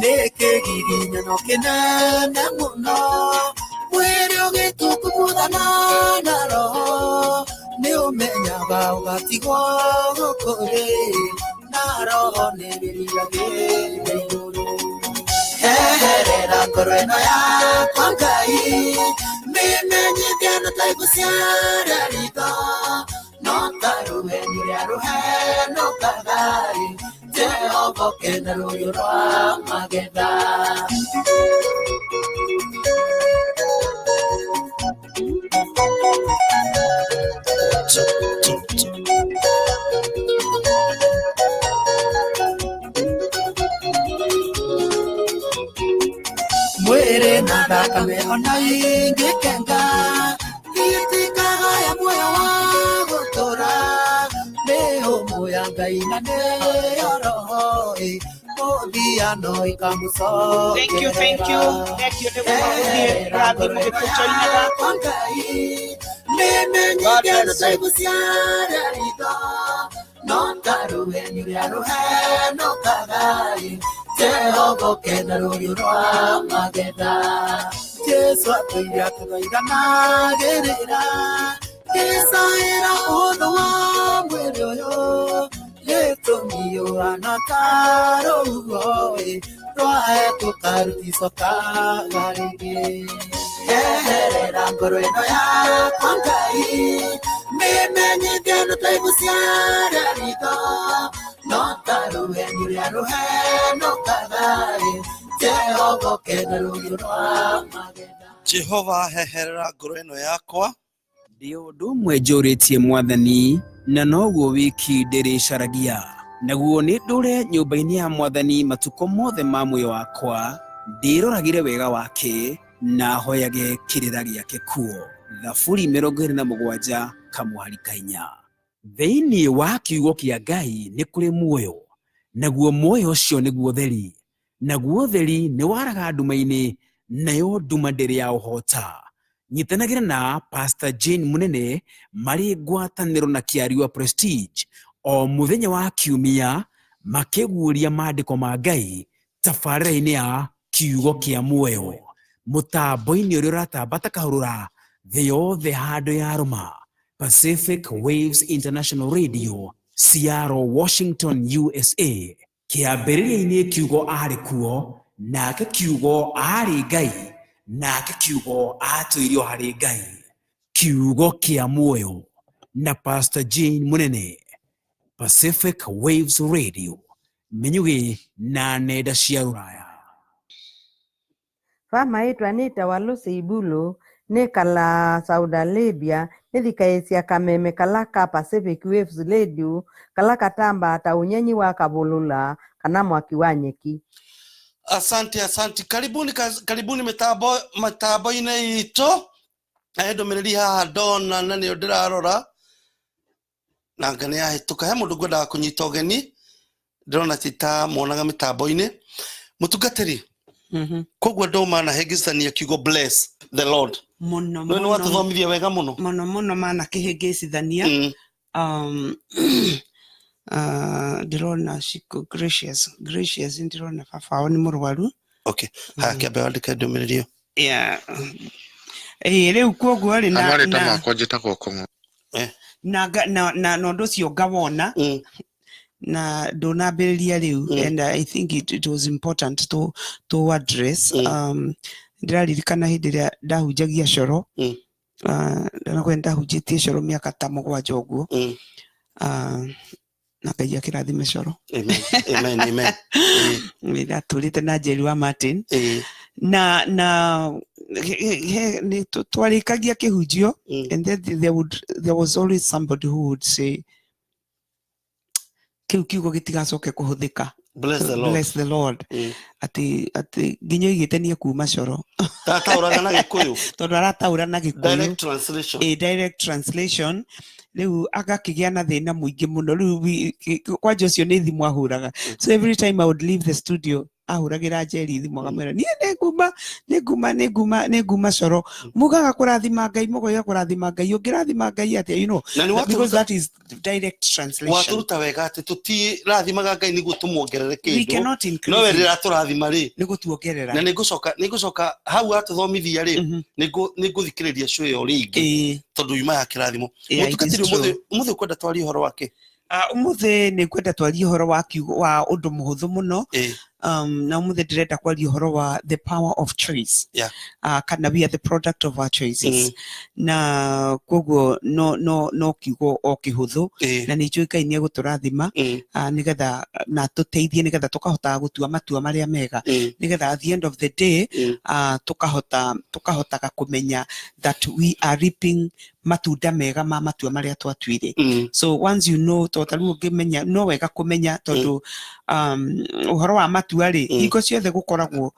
nĩ kĩgiginyano kĩnene mũno mwĩrĩ ũgĩtukumuthana na roho nĩ ũmenyaga ũgatigwo gũkũ thĩ na roho nĩ wĩriragĩria igũrũ eherera ngoro ĩno yakwa Ngai mĩmenyithie no ta iguciara ritho no ta rũheni rũrĩa rũhenũkaga Jehova kena rũhiũ rwa magetha. Mwĩrĩ na thakame ona ingĩkenga itikagaya muoyo wa gũtũũra mĩhũmũ ya Ngai na nĩyo roho mũthiano ĩkamũcokerera. Thank you, thank you. Thank you nĩ gũka gũthiĩ ũrathiĩ mũgĩtũjoinaga. Mĩmenyithie no ta iguciara ritho no ta rũheni rũrĩa rũhenũkaga Jehova kena rũhiũ rwa magetha Jesũ atũire atũthaithanagĩrĩra ngĩcaĩra ũndũ wa mwĩrĩ ũyũ gĩtũmi ũhana ta rũhuho rwahĩtũka rũticokaga rĩngĩ eherera ngoro ĩno yakwa Ngai mĩmenyithie no ta iguciara ritho no ta rũheni rũrĩa rũhenũkaga Jehova kena rũhiũ rwa magetha. Jehova heherera ngoro ĩno yakwa ndĩ ũndũ ũmwe njũrĩtie mwathani na noguo wiki ndĩrĩcaragia naguo nĩ ndũre nyũmba-inĩ ya mwathani matukũ mothe ma muoyo wakwa ndĩroragĩre wega wake na hoyage kĩrĩra gĩake kuo. Thaburi 27 kamũhari ka 4. Thĩinĩ wa kiugo kĩa Ngai nĩ kũrĩ muoyo naguo muoyo ũcio nĩguo theri naguo theri nĩ waraga nduma-inĩ nayo nduma ndĩrĩ ya ũhota. Nyitanagĩra na Pastor Jane Munene marĩ ngwatanĩro na Kĩariua Prestige o mũthenya wa kiumia makĩguũria maandĩko ma Ngai tabarĩra-inĩ ya kiugo kĩa muoyo mũtambo-inĩ ũrĩa ũratamba ta kahũrũra thĩ yothe handũ ya rũma Pacific Waves International Radio, Seattle, Washington, USA. Kĩambĩrĩria-inĩ kiugo aarĩ kuo nake kiugo aarĩ Ngai nake kiugo atũirio harĩ Ngai. Kiugo kĩa muoyo na Pastor Jane Munene, Pacific Waves Radio, Menyugi na nenda cia rũraya. Fama yetu Anita Waluse Ibulo nikala Saudi Arabia nithikaisya kameme kala ka Pacific Waves Radio kala katamba ta unyenyi wa kabulula kana mwaki wa nyeki. Asante, asante. Karibuni, karibuni mitambo-inĩ itũ. He ndũmĩrĩri haha ndona na nĩyo ndĩrarora na anga nĩ yahĩtũka. He mũndũ ngwendaga kũnyita ũgeni ndĩrona ti ta muonaga mĩtambo-inĩ. Mũtungatĩri, Koguo andå manahängicithania kiugo bless the Lord. Muno. No nä watåthomithia wega må no. Muno muno manakĩhĩngĩcithania. Ndĩrona Shiko Gracious, Gracious, ndĩrona baba wao nĩ mũrwaru. Okay, haya, kĩambe wandĩke ndũmĩrĩri ĩyo. Yeah. Ĩĩ, rĩu koguo rĩ, na Amarĩtwa na makwa njĩtagwo Kong'o. Na na na na ũndũ ũcio ngawona na ndũnambĩrĩria rĩu, and I think it was important to address. Ndĩraririkana hĩndĩ ĩrĩa ndahunjagia coro, ndanakwenda ndahunjĩtie coro mĩaka ta 7 ũguo, na Ngai akĩrathime coro. Amen, amen, amen. Ndatũrĩte na Njeri wa Martin na nĩ twarĩkagia kĩhunjio, and then there was always somebody who would say kĩu kiugo gĩtigacoke kũhũthĩka. Bless the Lord. Bless the Lord. Atĩ nginya oigĩte niĩ kuma coro. Tataũraga na Gĩkũyũ. Tondũ arataũra na Gĩkũyũ. Direct translation. A direct translation. Rĩu agakĩgĩa na thĩna mũingĩ mũno. Rĩu kwanja ũcio nĩ thimũ ahũraga, so every time I would leave the studio ahũragĩra Njeri thimũ akamwĩra niĩ nĩnguma nĩnguma nĩnguma nĩnguma coro, mugaga kũrathima Ngai, mũgoiga kũrathima Ngai, ũngĩrathima Ngai atĩa, you know? Na nĩ Because that is direct translation. Watũruta wega atĩ tũtirathimaga Ngai nĩguo tũmuongerere We kĩndũ, cannot increase no we him. rĩrĩa tũrathima rĩ nĩ gũtuongerera. Na nĩngũcoka hau atũthomithia rĩ, nĩngũthikĩrĩria show ĩyo rĩngĩ tondũ yuma ya kĩrathimo. Yeah, it is Mũtungatĩri, true. ũmũthĩ ũkwenda twarie ũhoro wake? Ũmũthĩ nĩ ngwenda twarie ũhoro wa kiugo wa ũndũ mũhũthũ mũno, na ũmũthĩ ndĩrenda kwaria ũhoro wa the power of choice. Kana we are the product of our choices. Na koguo no kiugo o kĩhũthũ, na nĩ njũĩ Ngai nĩ egũtũrathima, nĩgetha na tũteithie nĩgetha tũkahotaga gũtua matua marĩa mega, nĩgetha at the end of the day, tũkahotaga kũmenya that we are reaping matunda mega ma matua marĩa twatuire. So once you know, to ta rĩu ũngĩmenya, no wega kũmenya tondũ ũhoro wa matua rĩ, hingo ciothe gũkoragwo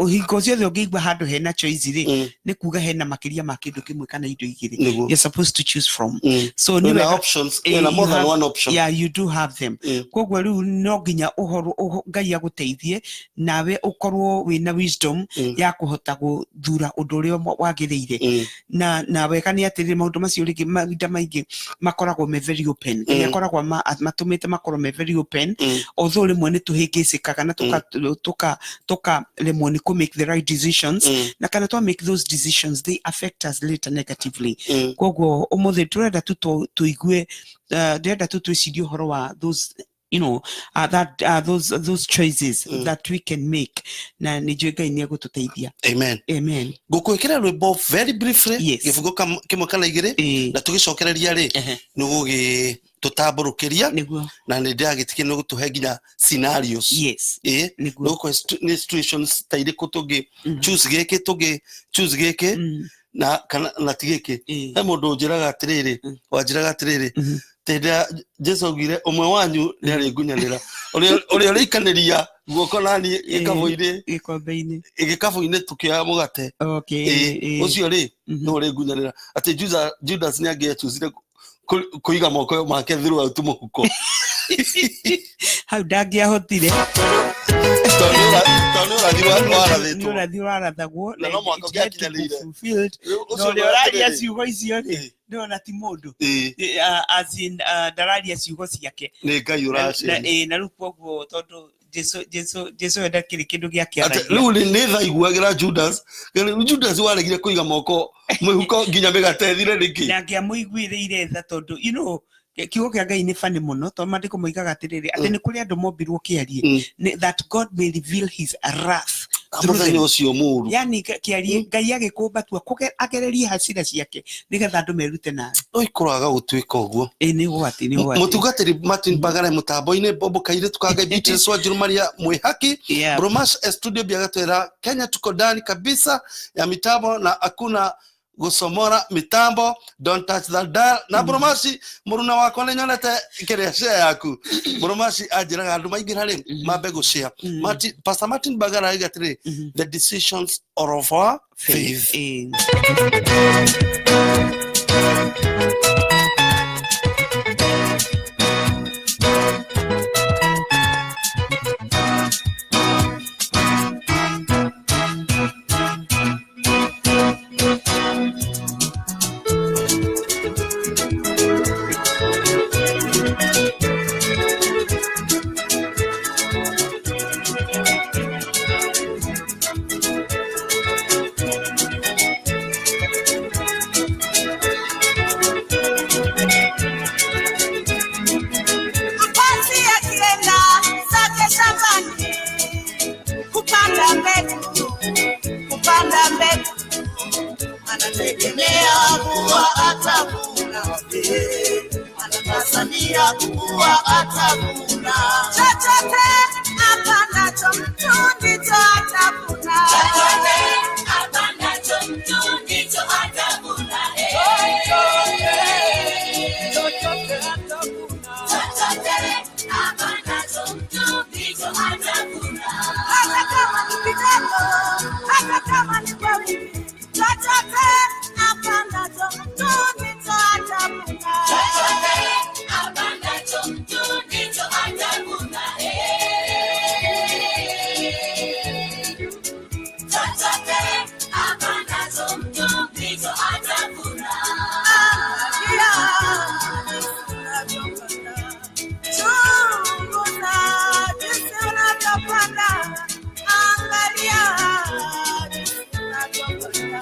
hingo ciothe ũngĩigua handũ hena choice rĩ, nĩ kuga hena makĩria ma kĩndũ kĩmwe kana indo igĩrĩ you're supposed to choose from. So nĩ Wĩna wega options, wĩna more you than have, one option. Yeah, you do have them. Koguo rĩu no nginya ũhoro Ngai agũteithie nawe ũkorwo wĩna wisdom ya kũhota gũthura ũndũ ũrĩa wagĩrĩire. Na wega nĩ atĩrĩrĩ, maũndũ macio rĩngĩ mahinda maingĩ makoragwo me very open. Ngai akoragwo matũmĩte makorwo me very open, although rĩmwe nĩ tũhĩngĩcĩkaga na tũkaremwo nĩ kũ make the right decisions, na kana twa make those decisions, they affect us later negatively. Koguo ũmũthĩ tũrenda tu tũigue, ndĩrenda tu twĩcirie ũhoro wa those you know that those choices that we can make, na nĩ njũĩ Ngai nĩ egũtũteithia. Amen. Amen. Ngũkwĩkĩra rwĩmbo very briefly, gĩbungo kĩmwe kana igĩrĩ, na tũgĩcokereria rĩ nĩ gũgĩtũtambũrũkĩria, na nĩ ndĩragĩtikia nĩ gũtũhe nginya scenarios. Yes. Ĩĩ, nĩ situations ta irĩkũ tũngĩ choose gĩkĩ, tũngĩ choose gĩkĩ na kana na ti gĩkĩ. He mũndũ ũnjĩraga atĩrĩrĩ, wanjĩraga atĩrĩrĩ, hĩndĩ ĩrĩa Jesũ augire ũmwe wanyu nĩ arĩngunyanĩra, ũrĩa ũrĩikanĩria guoko nani gĩkabũ-inĩ, gĩkombe-inĩ, gĩkabũ-inĩ tũkĩoya mũgate, ũcio rĩ nĩ ũrĩngunyanĩra. Atĩ Judas nĩ angĩechuzire kũiga moko make throughout mũhuko. Hau ndangĩahotire. Tondũ nĩ ũrathi warathĩtwo. Nĩ ũrathi warathagwo. Na no mũhaka ũngĩakinyanĩire. Na ũrĩa ũraria ciugo icio rĩ, ndĩrona ti mũndũ, as in ndararia ciugo ciake. Nĩ Ngai ũraciria. Na rĩu koguo tondũ Jesu we ndakĩrĩ kĩndũ gĩake aragia. Rĩu nĩ tha iguagĩra Judas. Judas waregire kũiga moko mũhuko nginya mĩgate ĩthire nĩkĩ? Na angĩamũiguĩrĩire tha tondũ you know kiugo kĩa Ngai nĩ bani mũno, tondũ maandĩko moigaga atĩrĩrĩ, atĩ nĩ kũrĩ andũ mombirwo kĩarie, that God may reveal his wrath. Mũthenya ũcio mũũru. Yani kĩarie Ngai agĩkũmba tu agererie hasira ciake nĩgetha andũ merute nawe. No ikũraga gũtuĩka ũguo. Ĩĩ, nĩ ũgwati, nĩ ũgwati. Mũtungatĩri Martin Bagare mũtambo-inĩ, Bobo Kairĩtu ka Ngai, Beatrice Wanjiru Maria Mwĩhaki, Bromash Studio Biagatwĩra Kenya tuko ndani kabisa ya mitambo na hakuna gũcomora mitambo, don't touch that dial. Na Bromashi mũruna wakwa nĩ nyonete kĩrĩa share yaku. Bromashi anjĩraga andũ maingĩra rĩ mambe gũshare. Pastor Martin Bagara aiga atĩrĩ, the decisions are of our faith. Tegemea kuwa atavuna, anatazamia kuwa atavuna. Chochote apandacho mtu ndicho atavuna. Chochote apandacho mtu ndicho atavuna. Chochote atavuna. Chochote apandacho mtu ndicho atavuna. Hata kama ni kidogo, hata kama ni kwa wingi, chochote apandacho mtu ndicho atavuna. Chochote apandacho mtu ndicho atavuna. Chochote apandacho mtu ndicho atavuna. Angalia unavyopanda, chunguza jinsi unavyopanda. Angalia jinsi unavyopanda,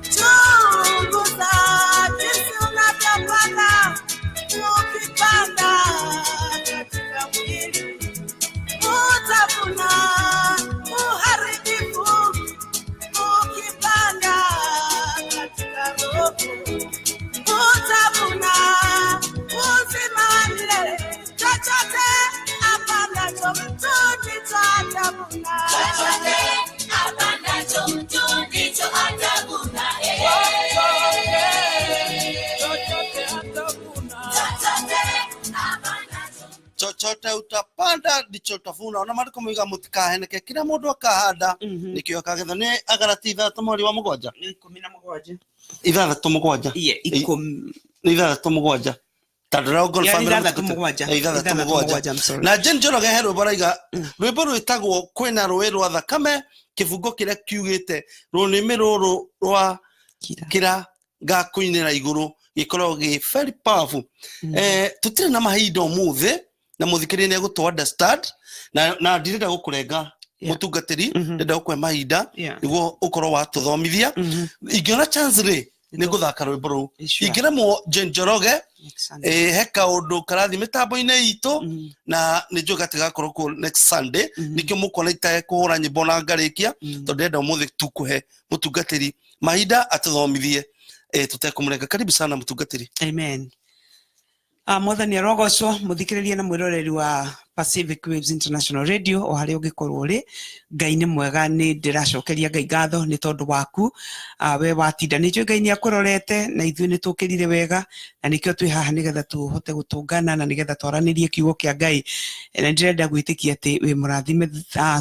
chunguza jinsi unavyopanda. Ukipanda katika mwili utavuna uharibifu, ukipanda katika roho utavuna uzima wa milele. Chochote apandacho mtu ndicho atavuna. Chochote apandacho mtu ndicho atavuna. Chochote atavuna. Chochote apandacho Chochote utapanda ndicho utavuna. Ona maandĩko moiga mũtikaheneke, kĩrĩa mũndũ akahanda nĩkĩo akagetha. Nĩ Agalati 6 mweri wa 7, 17. 6 7. Iye, 10. Nĩ 6 7. Yeah, 67. 67. I'm sorry. Na Jane Njoroge he rwĩmbo raiga, rwĩmbo rwĩtagwo kwĩna rũĩ rwa thakame, kĩbungo kĩrĩa kiugĩte rũnĩmĩ rũrũ rwa Kira. kĩra ngakũinĩra igũrũ, gĩkoragwo gĩ very powerful. Tũtirĩ na mahinda ũmũthĩ na mũthikĩrĩria nĩ egũtũ understand na ndirenda gũkũrenga, mũtungatĩri, ndĩrenda gũkũhe mahinda nĩguo ũkorwo watũthomithia. Ingĩona chance rĩ, nĩ ngũthaka rwĩmbo rũu. Ingĩremwo, Jane Njoroge, he kaũndũ karathiĩ mĩtambo-inĩ itũ na nĩ njũĩ gatigakorwo kuo next Sunday, nĩkĩo mũkuona itekũhũra nyĩmbo na ngarĩkia, tondũ ndĩrenda ũmũthĩ tu kũhe mũtungatĩri mahinda atũthomithie, tũtekũmũrenga. Karibu sana, mũtungatĩri. Amen. Mwathani arogocwo. Muthikiriria na mwiroreri wa Pacific Waves International Radio o haria ungikorwo uri, Ngai nĩ mwega. Nĩ ndĩracokeria Ngai ngatho nĩ tondũ waku. We watinda, nĩ njũĩ Ngai nĩ akũrorete na ithuĩ nĩ tũkĩrire wega, na nĩkĩo twĩ haha nĩgetha tũhote gũtũngana na nĩgetha twaranĩrie kiugo kĩa Ngai. Na ndĩrenda gwĩtĩkia atĩ wĩ mũrathime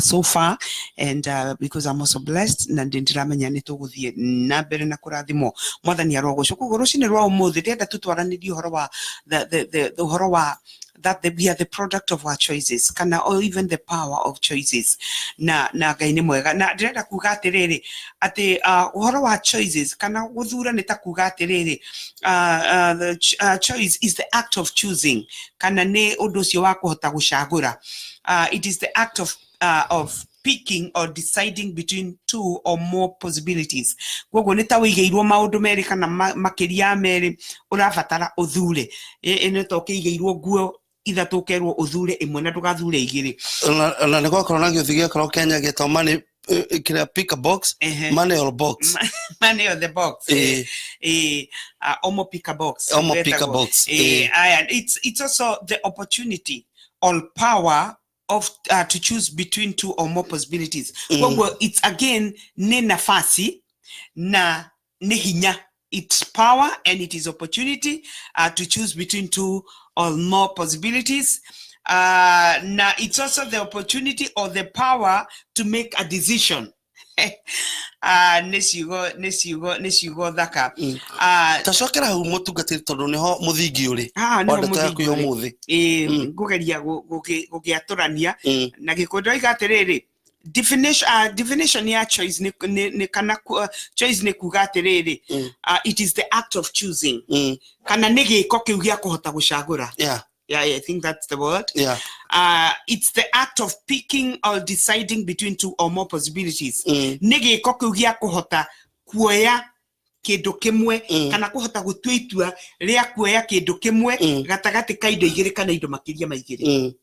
so far, and because I'm also blessed, na ndĩ ndĩramenya nĩ tũgũthiĩ na mbere na kũrathimwo. Mwathani arogocwo. Koguo rũcinĩ rwa ũmũthĩ ndĩrenda tu twaranĩrie ũhoro wa the ũhoro wa that we are the product of our choices, kana or even the power of choices. Na Ngai nĩ mwega, na ndĩrenda kuga atĩrĩrĩ atĩ ũhoro wa choices kana gũthura nĩ ta kuga atĩrĩrĩ, the choice is the act of choosing, kana nĩ ũndũ ũcio wa kũhota gũcagũra. It is the act of picking or deciding between two or more possibilities. Koguo nĩ ta wĩigĩirwo maũndũ merĩ kana makĩria ya merĩ, ũrabatara ũthure. Ĩ nĩ ta ũkĩigĩirwo nguo ithatũ, ũkerwo ũthure ĩmwe na ndũgathure igĩrĩ. Ona nĩ gwakorwo na gĩũthi gĩakorwo Kenya gĩtwo money, kĩrĩa, pick a box, money or box. Money or the box. Omo pick a box. Omo pick a box. Aya, it's also the opportunity or power of to choose between two or more possibilities. Koguo it's again nĩ nafasi na nĩ hinya. It's power and it is opportunity to choose between two or more possibilities. Now it's also the opportunity or the power to make a decision. Nĩ ciugo thaka. Tacokera hau, mũtungatĩri, tondũ nĩho mũthingi ũrĩ Haha nĩho wa ndeto yaku ya mũthingi ũrĩ. ũmũthĩ. Ĩĩ, ngũgeria gũgĩatũrania na gĩkũyũ. Ndĩroiga atĩrĩrĩ, definition ya choice nĩ kana choice nĩ kuga atĩrĩrĩ, it is the act of choosing, kana nĩ gĩko kĩu gĩa kũhota gũcagũra. Yeah, I think that's the word. It's the act of picking or deciding between two or more possibilities. Nĩ gĩko kĩu gĩa kũhota kuoya kĩndũ kĩmwe kana kũhota gũtua itua rĩa kuoya kĩndũ kĩmwe gatagatĩ ka indo igĩrĩ kana indo makĩria ma igĩrĩ.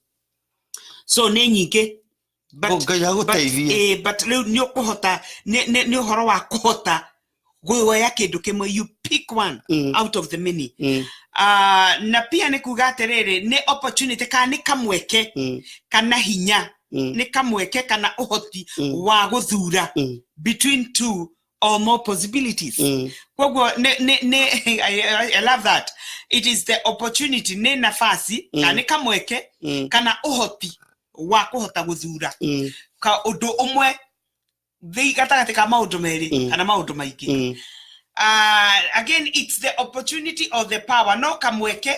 So nĩ nyingĩ, but, Ngai agũteithie. but rĩu nĩ ũkũhota, nĩ ũhoro wa kũhota Guoya kindu kimwe, you pick one out of the many. Na pia nĩ kuga atĩrĩrĩ, nĩ opportunity kana nĩ kamweke kana hinya, nĩ kamweke kana ũhoti wa gũthura between two or more possibilities. Koguo nĩ I love that it is the opportunity, nĩ nafasi kana nĩ kamweke kana ũhoti wa kũhota gũthura ka ũndũ ũmwe gatagatĩ ka maũndũ merĩ kana maũndũ maingĩ. Again, it's the opportunity or the power, no kamweke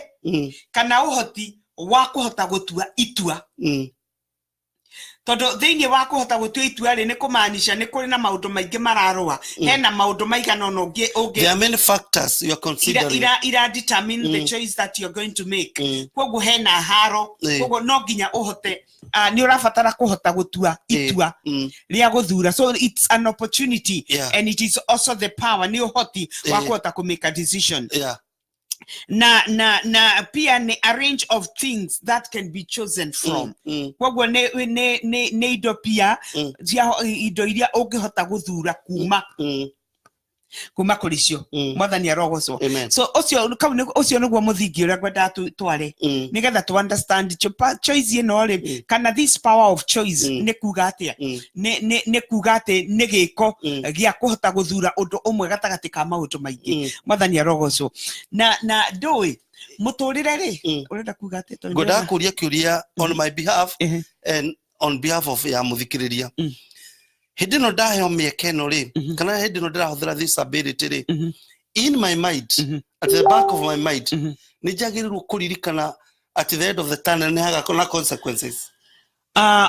kana ũhoti wa kũhota gũtua itua, tondũ thĩinĩ wa kũhota gũtua itua rĩ, nĩ kũmaanisha nĩ kũrĩ na maũndũ maingĩ mararũa, hena maũndũ maigana ũna ũngĩ ũngĩ There are many factors you are ira, considering. ira determine the choice that you're going to make. Koguo hena haro. Koguo no nginya ũhote, nĩ ũrabatara kũhota gũtua itua rĩa gũthura. So it's an opportunity and it is also the power, nĩ ũhoti wa kũhota kũ make a decision. Na pia nĩ a range of things that can be chosen from. Koguo nĩ indo pia cia indo iria ũngĩhota gũthura kuma kũrĩ cio. Mwathani arogocwo. Amen. So ũcio kau ũcio nĩguo mũthingi ũrĩa ngwendaga tware nĩgetha tu understand choice ĩno rĩ, kana this power of choice nĩ kuga atĩa. Nĩ kuga atĩ nĩ gĩko gĩa kũhota gũthura ũndũ ũmwe gatagatĩ ka maũndũ maingĩ. Mwathani arogocwo. Na ndũĩ mũtũrĩre rĩ, ũrenda kuga atĩa tondũ Ngwendaga ndĩrona- kũria kĩũria on my behalf and on behalf of ya mũthikĩrĩria. Hĩndĩ ĩno ndaheo mĩeke ĩno rĩ, kana hĩndĩ ĩno ndĩrahũthĩra this ability rĩ, in my mind, at the back of my mind, nĩ njagĩrĩirwo kũririkana at the end of the tunnel nĩ hagakorwo na consequences?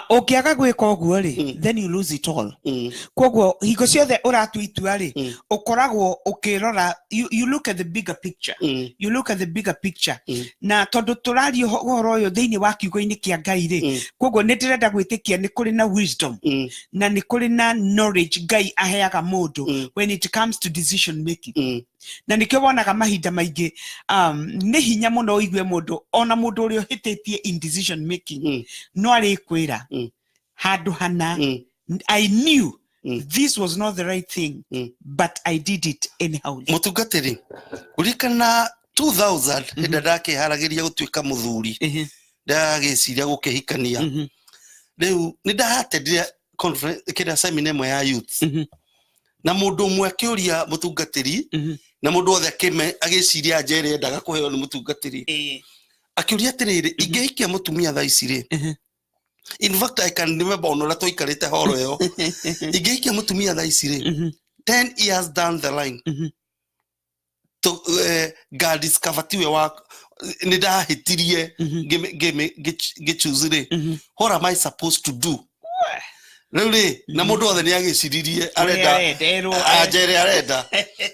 Ũngĩaga gwĩka ũguo rĩ, then you lose it all. Koguo hingo ciothe ũratua itua rĩ, ũkoragwo ũkĩrora, you look at the bigger picture. You look at the bigger picture. Na tondũ tũraria ũhoro ũyũ thĩinĩ wa kiugo-inĩ kĩa Ngai rĩ, koguo nĩ ndĩrenda gwĩtĩkia nĩ kũrĩ na wisdom na nĩ kũrĩ na knowledge Ngai aheaga mũndũ when it comes to decision making. Na nĩkĩo wonaga mahinda maingĩ, nĩ hinya mũno ũigue mũndũ, ona mũndũ ũrĩa ũhĩtĩtie in decision making, no arĩkwĩra handũ hana, "I knew this was not the right thing, but I did it anyhow." Mũtungatĩri, ririkana 2000, hĩndĩ ĩrĩa ndakĩharagĩria gũtuĩka mũthuri, ndagĩciria gũkĩhikania, rĩu nĩ ndaatendire kĩrĩa seminar ĩmwe ya youth, na mũndũ ũmwe akĩũria mũtungatĩri, na mũndũ wothe agĩciria anja ĩrĩa endaga kũheo nĩ mũtungatĩri, akĩũria atĩrĩrĩ, ingĩhikia mũtumia thaa ici rĩ, in fact I can remember ona ũrĩa twaikarĩte horo ĩyo, ingĩhikia mũtumia thaa ici rĩ, 10 years down the line to ngadiscover tiwe wa nĩ ndahĩtirie ngĩchoose rĩ, what am I supposed to do rĩu rĩ? Na mũndũ wothe nĩ agĩciririe arenda arenda, erwo- anja ĩrĩa arenda,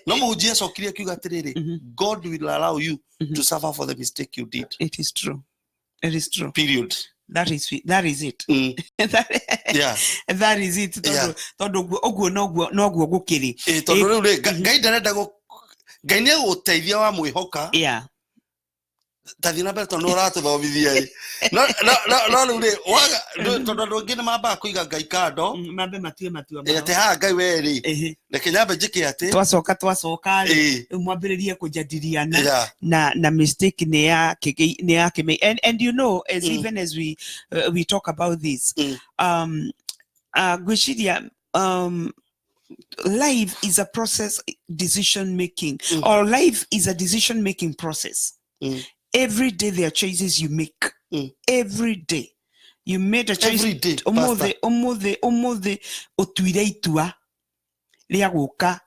no mũhunjia acokirie akiuga atĩrĩrĩ, "God will allow you to suffer for the mistake you did." It is true, it is true. Period. That is it. That is it, tondũ ũguo noguo gũkĩrĩ. Tondũ rĩu rĩ, Ngai ndarenda Ngai nĩ egũgũteithia wa mwĩhoka. Tathiĩ na mbere tondũ nĩ ũratũthomithia ĩ. No rĩu rĩ, tondũ andũ aingĩ nĩ mambaga kũiga Ngai kando. Mambe matue matua Atĩ haha Ngai we rĩ, reke nyambe njĩke atĩ twacoka rĩ, rĩu mwambĩrĩrie kũjadiliana. Na mistake nĩ ya kĩme and you know as even as we talk about this, ngwĩciria life is a process, decision making, or life is a decision making process. Every day there are choices you make. Every day you made a choice. Every day, Ũmũthĩ, Pastor. ũmũthĩ ũtuire itua rĩa gũka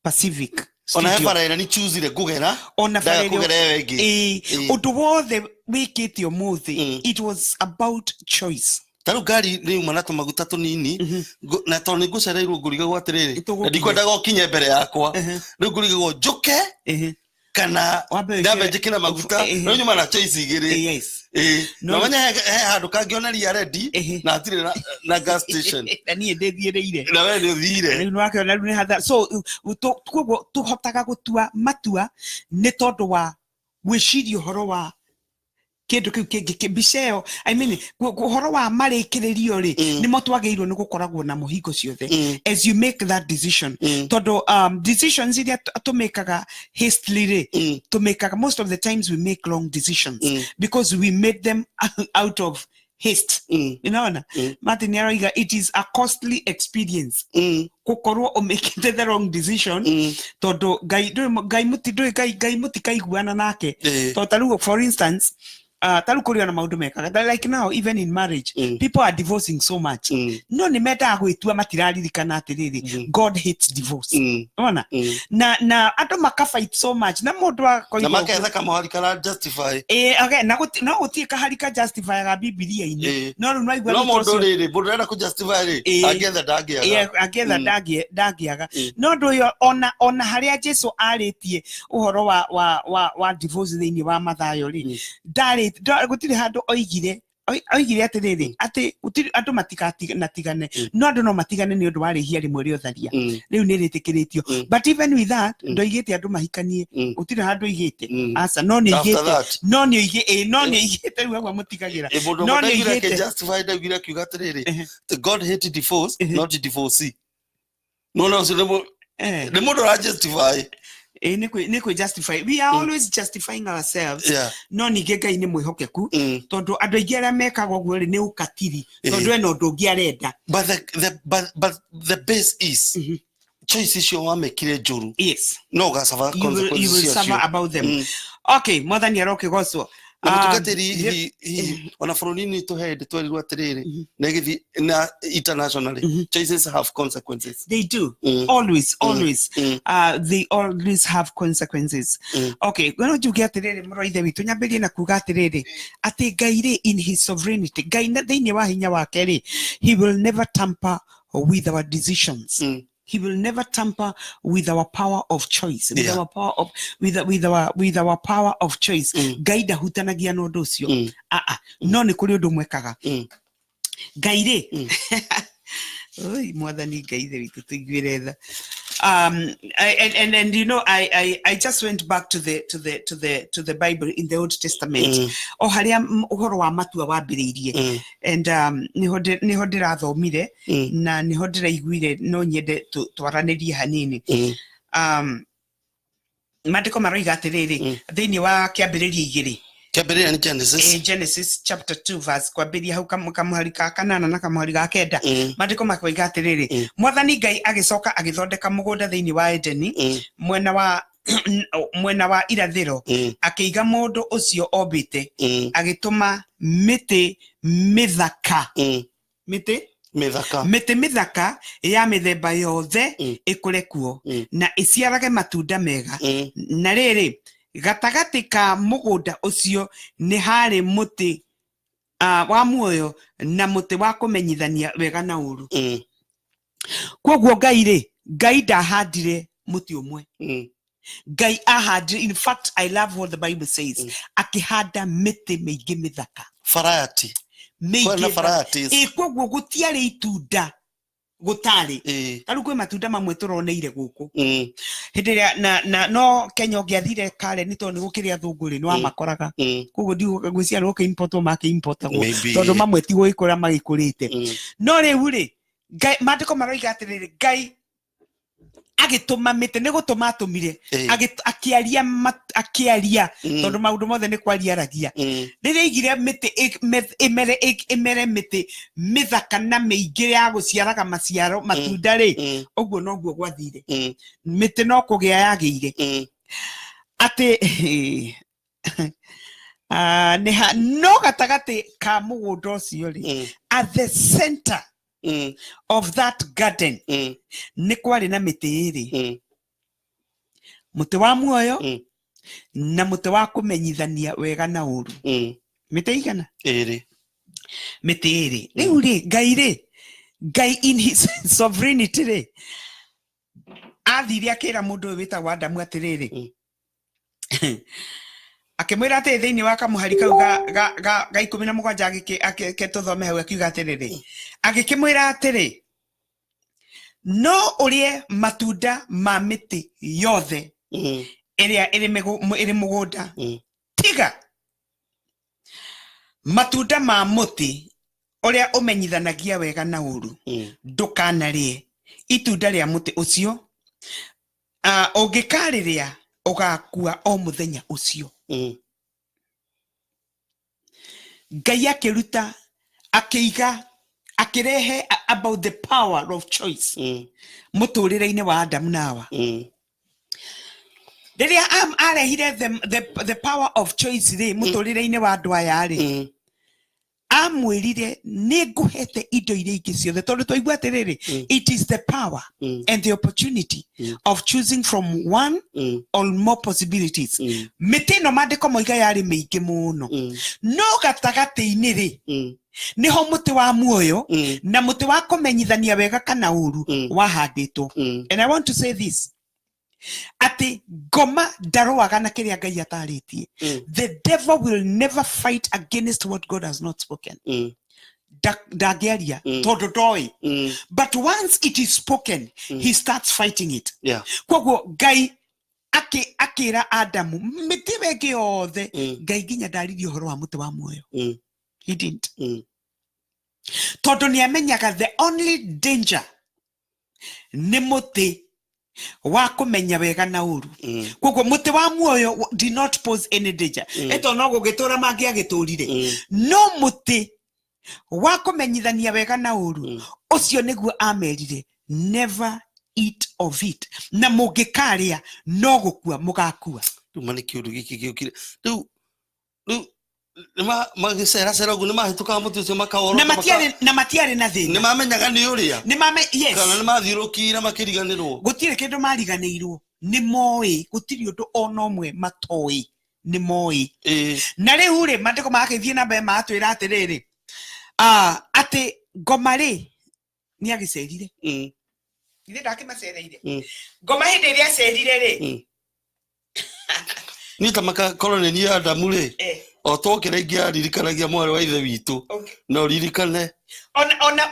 Pacific Ona he studio. bara ĩrĩa nĩ choosire ngũgera, Ona ndaga bara ĩrĩa- kũgera ĩyo ĩngĩ. Ĩĩ, ũndũ wothe wĩkĩte ũmũthĩ, it was about choice. Ta rĩu ngari nĩ yuma na tũmaguta tũnini, na tondũ nĩ ngũcereirwo ngũrigagwo atĩrĩrĩ, Tũgũkinya. Na ndikwendaga ũkinye mbere yakwa, rĩu ngũrigagwo njũke kana Wambe ndambe njĩkĩre maguta. Rĩu nyuma na choice igĩrĩ. Ĩĩ. Na menye he handũ kangĩoneria ready na hatirĩ na gas station. Na niĩ ndĩthiĩrĩire. Na we nĩ ũthire. Rĩu nĩwakĩona rĩu nĩ hatha. So koguo tũhotaga gũtua matua nĩ tondũ wa gwĩciria ũhoro wa Kindu kiu kingi mbica ĩyo, I mean, ũhoro wa marĩkĩrĩrio rĩ, nĩmo twagĩrĩirwo nĩ gũkoragwo namo hingo ciothe as you make that decision, tondũ decisions iria tũmĩkaga hastily rĩ, tũmĩkaga, most of the times we make wrong decisions because we made them out of haste. Unaona? Martin aroiga it is a costly experience gukorwo umikite the wrong decision, tondu Ngai ngai muti ndũĩ Ngai, Ngai mutikaiguana nake. Tondũ ta rĩu, for instance, ta rĩu kũrĩ ona maũndũ mekaga. Like now, even in marriage, people are divorcing so much, no nĩ mendaga gwĩtua matiraririkana atĩrĩrĩ, God hates divorce. Ona na andũ makafight so much na mũndũ Na akoiga ũguo. Maketha kamũhari kara justify. Ĩĩ, okay, na no gũtirĩ kahari ka justifyaga Bibilia-inĩ. No rĩu no igua No thutha mũndũ ũcio- rĩrĩ, mũndũ arenda kũ justify rĩ, angĩetha ndangĩaga. Ĩĩ, angĩetha ndangĩaga. No ũndũ ũyũ, ona harĩa Jesu arĩtie ũhoro wa divorce thĩinĩ wa Mathayo rĩ, ndarĩ gũtirĩ handũ oigire oigire atĩrĩrĩ atĩ gũtirĩ andũ matikanatigane, no andũ no matigane nĩ ũndũ wa rĩhia rĩmwe rĩa ũtharia. Rĩu nĩ rĩtĩkĩrĩtio. But even with that, ndoigĩte andũ mahikanie. Gũtirĩ handũ oigĩte, aca, no nĩ After oigĩte that. No nĩ oigĩ ĩ, no nĩ oigĩte rĩu hamwe mũtigagĩra. Ĩ, mũndũ No ũmwe nĩ ndaiguire oigĩte akĩ-justify, ndaiguire akiuga atĩrĩrĩ, God hate divorce, not divorcee. No ũcio nĩ mũndũ ũra justify. Ĩ, nĩ kwĩ justify. We are always justifying ourselves. No ningĩ Ngai nĩ mwĩhokeku, tondũ andũ aingĩ arĩa mekaga ũguo rĩ, nĩ ũkatiri, tondũ ena ũndũ ũngĩ arenda. But the base is choice icio wamekire njũru. No ũgacaba You will consequences suffer ciacio. about them. Okay, Mwathani arokĩgocwo. Na mũtungatĩri, hihi ona bũrũri-inĩ tũhe hĩndĩ twerirwo atĩrĩrĩ, na ĩgĩthiĩ na internationally, choices have consequences. They do. Always, always. They always have consequences. Okay, no njuge atĩrĩrĩ, mũrũ ithe witũ, nyambĩrie na kuga atĩrĩrĩ, atĩ Ngai rĩ, in his sovereignty, Ngai na thĩinĩ wa hinya wake rĩ, he will never tamper with our decisions. He will never tamper with our power of choice, with our power of with our power of choice. Ngai ndahutanagia na ũndũ ũcio. Ah ah. No nĩ kũrĩ ũndũ mwekaga. Ngai rĩ, oi Mwathani Ngai ithe witũ, tũiguĩre tha. I, and you know I just went back to the Bible in the Old Testament, o harĩa ũhoro wa matua wambĩrĩirie, and nĩho ndĩrathomire na nĩho ndĩraiguire no nyende twaranĩrie hanini. Maandĩko maroiga atĩrĩrĩ thĩinĩ wa Kĩambĩrĩria 2. Kĩambĩrĩria nĩ Genesis. Genesis chapter 2 verse kwambĩrĩria hau kamũhari ka 8 na kamũhari ga 9. Maandĩko makoiga atĩrĩrĩ, Mwathani Ngai agĩcoka agĩthondeka mũgũnda thĩinĩ wa Edeni mwena wa irathĩro, akĩiga mũndũ ũcio ombĩte, agĩtũma mĩtĩ mĩthaka, mĩtĩ mĩthaka, mĩtĩ mĩthaka ya mĩthemba yothe ĩkũre kuo na ĩciarage matunda mega. Na rĩrĩ, gatagatĩ ka mũgũnda ũcio nĩ harĩ mũtĩ wa muoyo na mũtĩ wa kũmenyithania wega na ũru. Koguo Ngai rĩ, Ngai ndahandire mũtĩ ũmwe. Ngai ahandire, in fact, I love what the Bible says, akĩhanda mĩtĩ mĩingĩ mĩthaka. Variety. Mĩingĩ. Kwĩna varieties. Ĩ, koguo gũtiarĩ itunda gũtarĩ. Ta rĩu kwĩ matunda mamwe tũroneire gũkũ hĩndĩ ĩrĩa na no Kenya ũngĩathire Karen, tondũ nĩ gũkĩrĩ athũngũ rĩ, nĩ wamakoraga. Koguo ngwĩciria nĩ gũkĩimportwo makĩimportagwo, Maybe. tondũ mamwe ti gũgĩkũra magĩkũrĩte. No rĩu rĩ, Ngai, maandĩko maroiga atĩrĩrĩ, Ngai agĩtũma mĩtĩ, nĩ gũtũma atũmire. Akĩaria, akĩaria, tondũ maũndũ mothe nĩ kwaria aragia. Rĩrĩa aigire mĩtĩ ĩmere mĩtĩ mĩthaka na mĩingĩ ya gũciaraga maciaro matunda rĩ, ũguo noguo gwathire. Mĩtĩ no kũgĩa yagĩire atĩ no gatagatĩ ka mũgũnda ũcio rĩ, at the center of that garden, nĩ kwarĩ na mĩtĩ ĩrĩ, mũtĩ wa muoyo na mũtĩ wa kũmenyithania wega na ũru. Mĩtĩ igana? Ĩrĩ. Mĩtĩ ĩrĩ. Rĩu rĩ, Ngai rĩ, Ngai in his sovereignty rĩ, athire akĩra mũndũ ũyũ wĩtagwo Adamu atĩrĩrĩ, akĩmwĩra atĩrĩ thĩinĩ wa kamũhari kau ga 17, tũthome hau, akiuga atĩrĩrĩ, agĩkĩmwĩra atĩrĩ, no ũrĩe matunda ma mĩtĩ yothe ĩrĩa ĩrĩ mũgũnda, tiga Matunda ma mũtĩ ũrĩa ũmenyithanagia wega na ũru ndũkanarĩe itunda rĩa mũtĩ ũcio, ũngĩkarĩrĩa ũgakua o mũthenya ũcio. Ngai akĩruta, akĩiga, akĩrehe about the power of choice mũtũrĩre-inĩ wa Adamu na Hawa. Rĩrĩa arehire the power of choice rĩ, mũtũrĩre-inĩ wa andũ aya rĩ, amwĩrire nĩ ngũhete indo iria ingĩ ciothe, tondũ twaigua atĩrĩrĩ, it is the power and the opportunity of choosing from one or more possibilities. Mĩtĩ ĩno maandĩko moiga yarĩ mĩingĩ mũno, no gatagatĩ-inĩ rĩ, nĩho mũtĩ wa muoyo na mũtĩ wa kũmenyithania wega kana ũru wahandĩtwo. And I want to say this, atĩ ngoma ndarũaga na kĩrĩa Ngai atarĩtie. The devil will never fight against what God has not spoken. Ndangĩaria tondũ ndoĩ, but once it is spoken, he starts fighting it. Koguo Ngai akĩra Adamu mĩtĩ ĩyo ĩngĩ yothe, Ngai nginya ndaririe ũhoro wa mũtĩ wa muoyo. He didn't, tondũ nĩ amenyaga the only danger nĩ mũtĩ wa kũmenya wega na ũru. Koguo mũtĩ wa muoyo did not pose any danger. Ĩto no gũgĩtũra mangĩagĩtũrire, no mũtĩ wa kũmenyithania wega na ũru, ũcio nĩguo amerire never eat of it, na mũngĩkarĩa no gũkua mũgakua. Rĩu ma nĩ kĩũndũ gĩkĩ gĩũkire rĩu nĩ magĩceracera ũguo nĩ mahĩtũkaga mũtĩ ũcio makaworota. Na matiarĩ na thĩna. Nĩ mamenyaga nĩ ũrĩa nĩ mame, yes. Kana nĩ mathiũrũkire makĩriganĩrwo? Gũtirĩ kĩndũ mariganĩirwo, nĩ moĩ, gũtirĩ ũndũ ona ũmwe matoĩ, nĩ moĩ. Na rĩu rĩ, maandĩko magagĩthiĩ na mbere magatwĩra atĩrĩrĩ, atĩ ngoma rĩ nĩ agĩcerire. Ithe ndakĩmacereire ngoma hĩndĩ ĩrĩa acerire rĩ. Niĩ ta makakorwo nĩ niĩ Adamu rĩ, o twokĩra ingĩaririkanagia mwarĩ wa ithe witũ na ũririkane.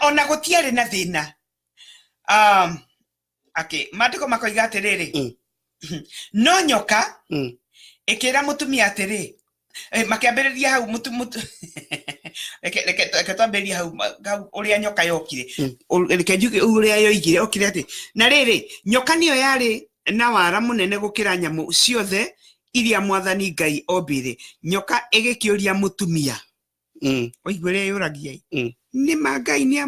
Ona gũtiarĩ na thĩna. Okay, maandĩko makoiga atĩrĩrĩ, no nyoka ĩkĩra mũtumia atĩrĩ, makĩambĩrĩria hau mũtu mũtu reke twambĩrĩrie hau hau ũrĩa nyoka yokire. Reke njuge ũrĩa yoigire, okire atĩ na rĩrĩ, nyoka nĩyo yarĩ na wara mũnene gũkĩra nyamũ ciothe iria Mwathani Ngai ombire. Nyoka ĩgĩkĩũria mũtumia, waigua ũrĩa yũragia, nĩ ma Ngai nĩ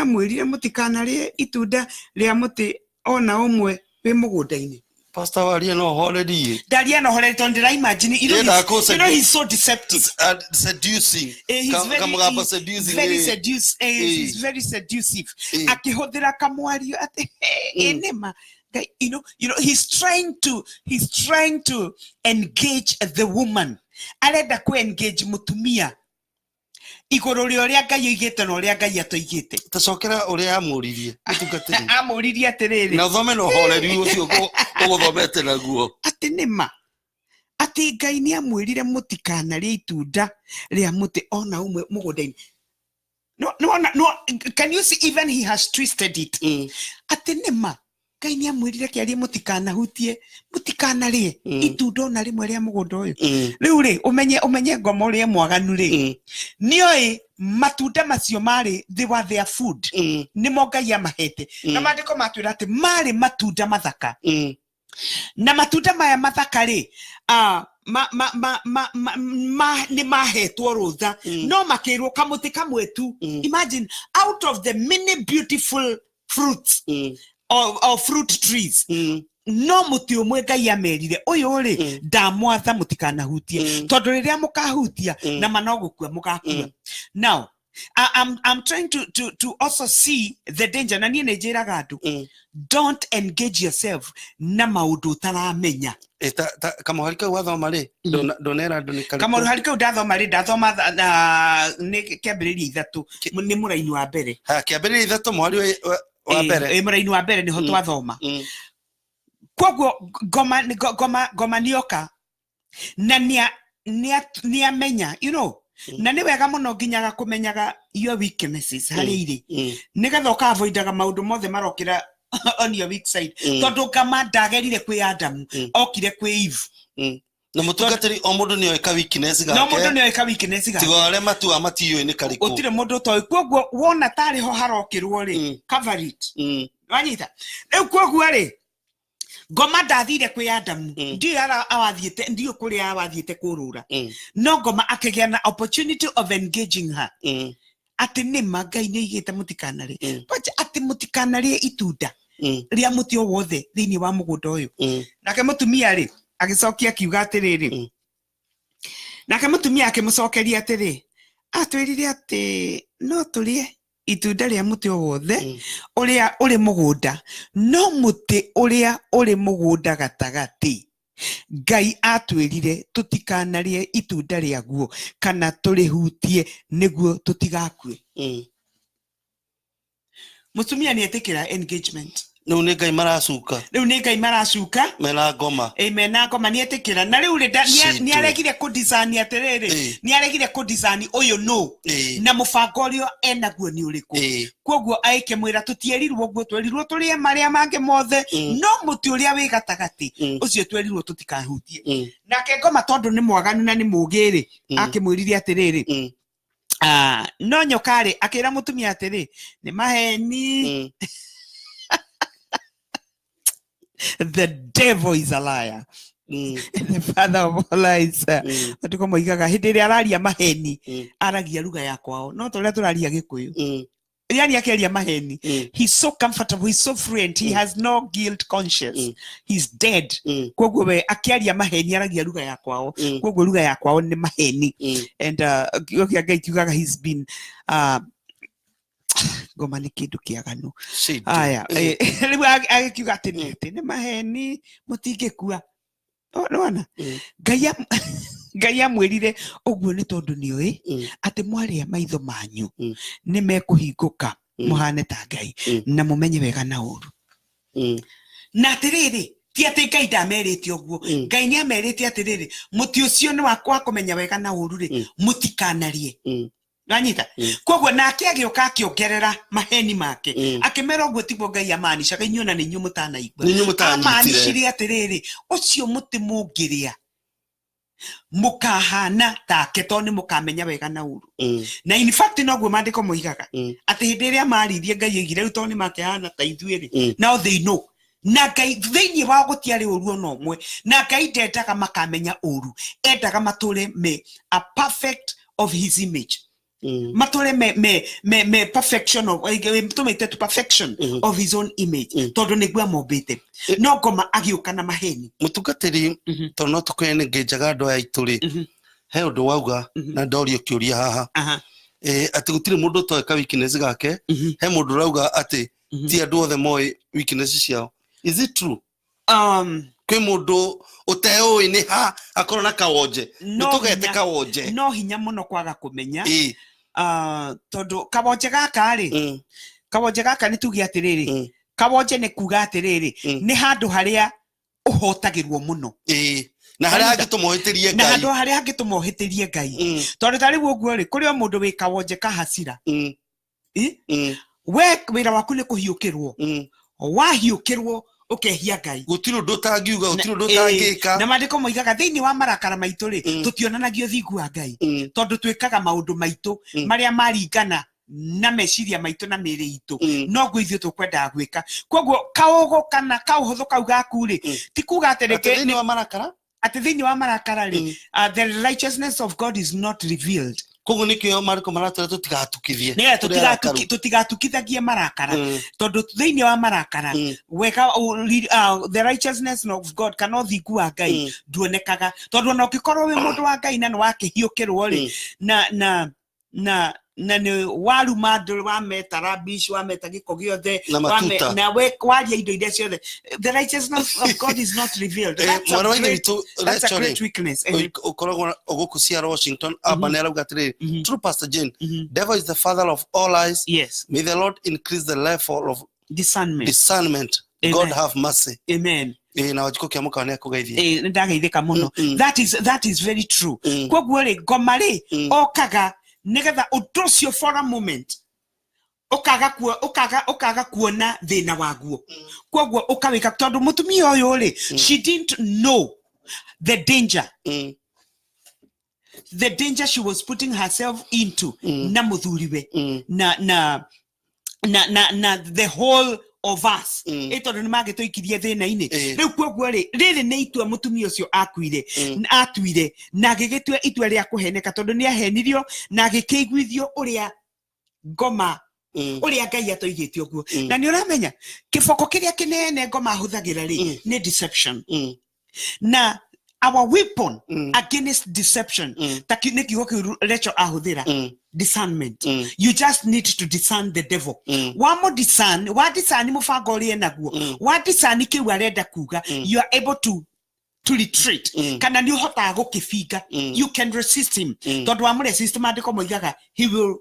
amwĩrire mũtikanarĩe itunda rĩa mũtĩ ona ũmwe wĩ mũgũnda-inĩ? Pastor, waria no ũhorerie. Ndaria na ũhoreri tondũ ndĩra imagine, Ndĩrenda kũ you know he's so deceptive. Seducing. He's very, Kamũgambo he's seducing. very seduce, he's very seductive, akĩhũthĩra kamwario atĩ ĩ nĩ ma Ngai, he's trying to engage the woman, arenda ku engage mũtumia igũrũ rĩa ũrĩa Ngai oigĩte na ũrĩa Ngai atoigĩte. Tacokera ũrĩa amũririe, mũtungatĩri. Amũririe atĩrĩrĩ, na ũthome na ũhoreri ũcio ũgũthomete naguo. Atĩ nĩ ma atĩ Ngai nĩ amwĩrire mũtikanarĩe itunda rĩa mũtĩ ona ũmwe mũgũnda-inĩ? No, can you see, even he has twisted it, atĩ nĩ ma Ngai nĩ amwĩrire kĩarie mũtikanahutie, mũtikanarĩe itunda ona rĩmwe rĩa mũgũnda ũyũ. Rĩu rĩ, ũmenye ngoma ũrĩa mwaganu rĩ, nĩoĩ matunda macio marĩ, they were their food, nĩmo Ngai amahete, na maandĩko matwĩra atĩ marĩ matunda mathaka, na matunda maya mathaka rĩ, nĩ mahetwo rũtha, no makĩrwo kamũtĩ kamwe tu. Imagine, out of the many beautiful fruits or fruit trees, no mũtĩ ũmwe Ngai amerire, ũyũ rĩ, ndamwatha mũtikanahutie, tondũ rĩrĩa mũkahutia na ma no gũkua mũgakua. Now I'm trying to also see the danger, na niĩ nĩ njĩraga andũ, don't engage yourself na maũndũ ũtaramenya. Kamũhari kau wathoma rĩ, ndũnera andũ nĩ karĩkũ? Kamũhari kau ndathoma rĩ, ndathoma nĩ kĩambĩrĩria 3, nĩ mũraini wa mbere. Ha, kĩambĩrĩria 3, mũhari wa mbere. Mũraini wa mbere nĩho twathoma. Koguo ngoma nĩoka na nĩamenya, na nĩ wega mũno nginyaga kũmenyaga your weaknesses harĩa irĩ, nĩgetha ũkaavoidaga maũndũ mothe marokĩra on your weak side, tondũ ngama ndagerire kwĩ Adamu, okire kwĩ Eve. Na mũtungatĩri o mũndũ nĩ oĩ ka weakness No mũndũ gake nĩ oĩ ka weakness gake. tiga arĩa matua matiũĩ nĩ karĩkũ. Gũtirĩ mũndũ ũtoĩ, koguo wona tarĩ ho harokĩrwo rĩ, cover it. Wanyita rĩu, koguo rĩ, ngoma ndathire kwĩ Adamu, ndiũĩ awathiĩte, ndiũĩ kũrĩa awathiĩte kũrũra, no ngoma akĩgĩa na opportunity of engaging her atĩ nĩma Ngai nĩ aigĩte mũtikanarĩe, kwaja atĩ mũtikanarĩe itunda rĩa mũtĩ o wothe thĩinĩ wa mũgũnda ũyũ. Nake mũtumia rĩ, agĩcokia akiuga atĩrĩrĩ, nake mũtumia akĩmũcokeria atĩrĩ, atwĩrire atĩ no tũrĩe itunda rĩa mũtĩ o wothe ũrĩa ũrĩ mũgũnda, no mũtĩ ũrĩa ũrĩ mũgũnda gatagatĩ Ngai atwĩrire tũtikanarĩe itunda rĩaguo kana tũrĩhutie nĩguo tũtigakue. Mũtumia nĩ etĩkĩra engagement. Rĩu nĩ Ngai maracuka. Rĩu nĩ Ngai maracuka. Mena ngoma. Amen. Na ngoma nĩ etĩkĩra, na rĩu rĩ, Shit. nĩ aregire kũdesign atĩrĩrĩ, nĩ aregire kũdesign ũyũ nũ na mũbango ũrĩa enaguo nĩ ũrĩkũ. Koguo agĩkĩmwĩra tũtierirwo ũguo, twerirwo tũrĩe marĩa mangĩ mothe, no mũtĩ ũrĩa wĩ gatagatĩ ũcio twerirwo tũtikahutie. Nake ngoma, tondũ nĩ mwaganu na nĩ mũũgĩ rĩ, akĩmwĩrire atĩrĩrĩ, no nyoka rĩ, akĩra mũtumia atĩrĩ, nĩ maheni, the devil is a liar, the father of all lies. Matukũ moigaga hĩndĩ ĩrĩa araria maheni, aragia lugha ya kwao, no ta ũrĩa tũraria Gĩkũyũ, yani akĩaria maheni, he's so comfortable, he's so fluent, he has no guilt conscious, he's dead. Koguo we akĩaria maheni aragia lugha ya kwao, koguo lugha ya kwao nĩ maheni. And kiugo kĩa Ngai kiugaga he's been ngoma nĩ kĩndũ kĩaganu. Aya, rĩu agĩkiuga atĩ nĩ maheni, mũtingĩkua. Nĩwona Ngai amwĩrire ũguo nĩ tondũ nĩoĩ atĩ mwarĩa maitho manyu nĩ mekũhingũka mũhane ta Ngai na mũmenye wega na ũru. Na atĩrĩrĩ, ti atĩ Ngai ndamerĩte ũguo, Ngai nĩ amerite atĩrĩrĩ, mũtĩ ũcio nĩ wa kũmenya wega na ũru rĩ, mũtikanarie. Wanyita? Koguo nake agĩũka akĩongerera maheni make, akĩmera ũguo tiguo Ngai amanicaga, inyuĩ ona nĩ inyuĩ mũtanaigua. Nĩ inyuĩ mũtanyitire. Amanicirie atĩrĩrĩ, ũcio mũtĩ mũngĩrĩa mũkahana take, tondũ nĩ mũkamenya wega na ũru. Na in fact noguo maandĩko moigaga atĩ hĩndĩ ĩrĩa maririe Ngai oigire rĩu tondũ nĩ makehana ta ithuĩ rĩ, now they know. Na Ngai thĩinĩ wao gũtiarĩ ũru ona ũmwe, na Ngai ndendaga makamenya ũru, endaga matũre me a perfect of his image, matũre me perfection of, tũmĩte to perfection of his own image, tondũ nĩguo amombĩte. No ngoma agĩũka na maheni. Mũtungatĩri, tondũ no tũkwenengenjaga andũ aya aitũ rĩ, he ũndũ wauga na ndorio kĩũria haha atĩ gũtirĩ mũndũ ũtoĩ ka weakness gake. He mũndũ ũrauga atĩ ti andũ othe moĩ weakness ciao. Is it true? Kwĩ mũndũ ũteũĩ nĩ ha akorwo na kawonje? No Nĩtũgete kawonje. No hinya mũno kwaga kũmenya. Tondũ kawonje gaka rĩ, kawonje gaka nĩ tuge atĩrĩrĩ, kawonje nĩ kuga atĩrĩrĩ, nĩ handũ harĩa ũhotagĩrwo mũno. Na harĩa hangĩtũma ũhĩtĩrie Na Ngai. handũ harĩa hangĩtũma ũhĩtĩrie Ngai, tondũ ta rĩu ũguo rĩ, kũrĩ o mũndũ wĩ kawonje ka hasira. We wĩra waku nĩ kũhiũkĩrwo, wahiũkĩrwo ũkehia Ngai. Gũtirĩ ũndũ ũtangiuga, gũtirĩ ũndũ ũtangĩka. Na maandĩko moigaga thĩinĩ wa marakara maitũ rĩ, tũtionanagia ũthingu wa Ngai, tondũ twĩkaga maũndũ maitũ marĩa maringana na meciria maitũ na mĩĩrĩ itũ, noguo ithuĩ tũkwendaga gwĩka. Koguo kaũgũ kana kaũhũthũ kau gaku rĩ, ti kuga atĩ Atĩ rĩngĩ thĩinĩ wa marakara, atĩ thĩinĩ wa marakara rĩ, the righteousness of God is not revealed. Koguo nĩkĩo marĩko maratwĩra tũtigatukithie. Nĩgetha Tũrĩ arakaru. tũtigatukithagie marakara, tondũ thĩinĩ wa marakara wega the righteousness of God kana ũthingu wa Ngai nduonekaga, tondũ ona ũngĩkorwo wĩ mũndũ wa Ngai na nĩ wakĩhiũkĩrwo rĩ, na nĩ waruma andũ, wameta rubbish, wameta gĩko gĩothe, Na matuta. Na we waria indo iria ciothe, the righteousness of God is not revealed. That's a Mwana wa ithe great, witũ that's a Rachel great rĩ, weakness. Ũkoragwo gũkũ Seattle, Washington, aba nĩ arauga atĩrĩrĩ, true Pastor Jane, devil is the father of all lies. Yes. May the Lord increase the level of discernment. Discernment. Amen. God have mercy. Amen. Na Wanjikũ kĩa nĩ akũgeithia. Nĩ ndageithĩka mũno. That is very true. Koguo rĩ, ngoma rĩ, okaga nĩgetha ũndũ ũcio for a moment ũkaga kuona thĩna waguo, koguo ũkawĩka, tondũ mũtumia ũyũ rĩ, she didn't know. The danger, the danger she was putting herself into na muthuriwe na the whole of us, ä tondå nä mangä tå ikirie thä na-inä. Rä u koguo rä rä rä nä itua må tumia å cio akuire, atuire na agä gä tua itua rä a kå heneka tondå nä ahenirio na agä kä iguithio å rä a ngoma å rä a Ngai atoigä te å guo. Na nä å ramenya kä boko kä rä a kä nene ngoma ahå thagä ra rä nä deception, na our weapon against deception, ta nä kiugo kä u Rachel ahå ra, discernment. You just need to discern the devil. Wamo discern, wa discern mũbango ũrĩa enaguo, wa discern kĩu arenda kuga, you are able to retreat, kana nĩ ũhotaga gũkĩbinga. You can resist him, tondũ wamũresist, maandĩko moigaga he will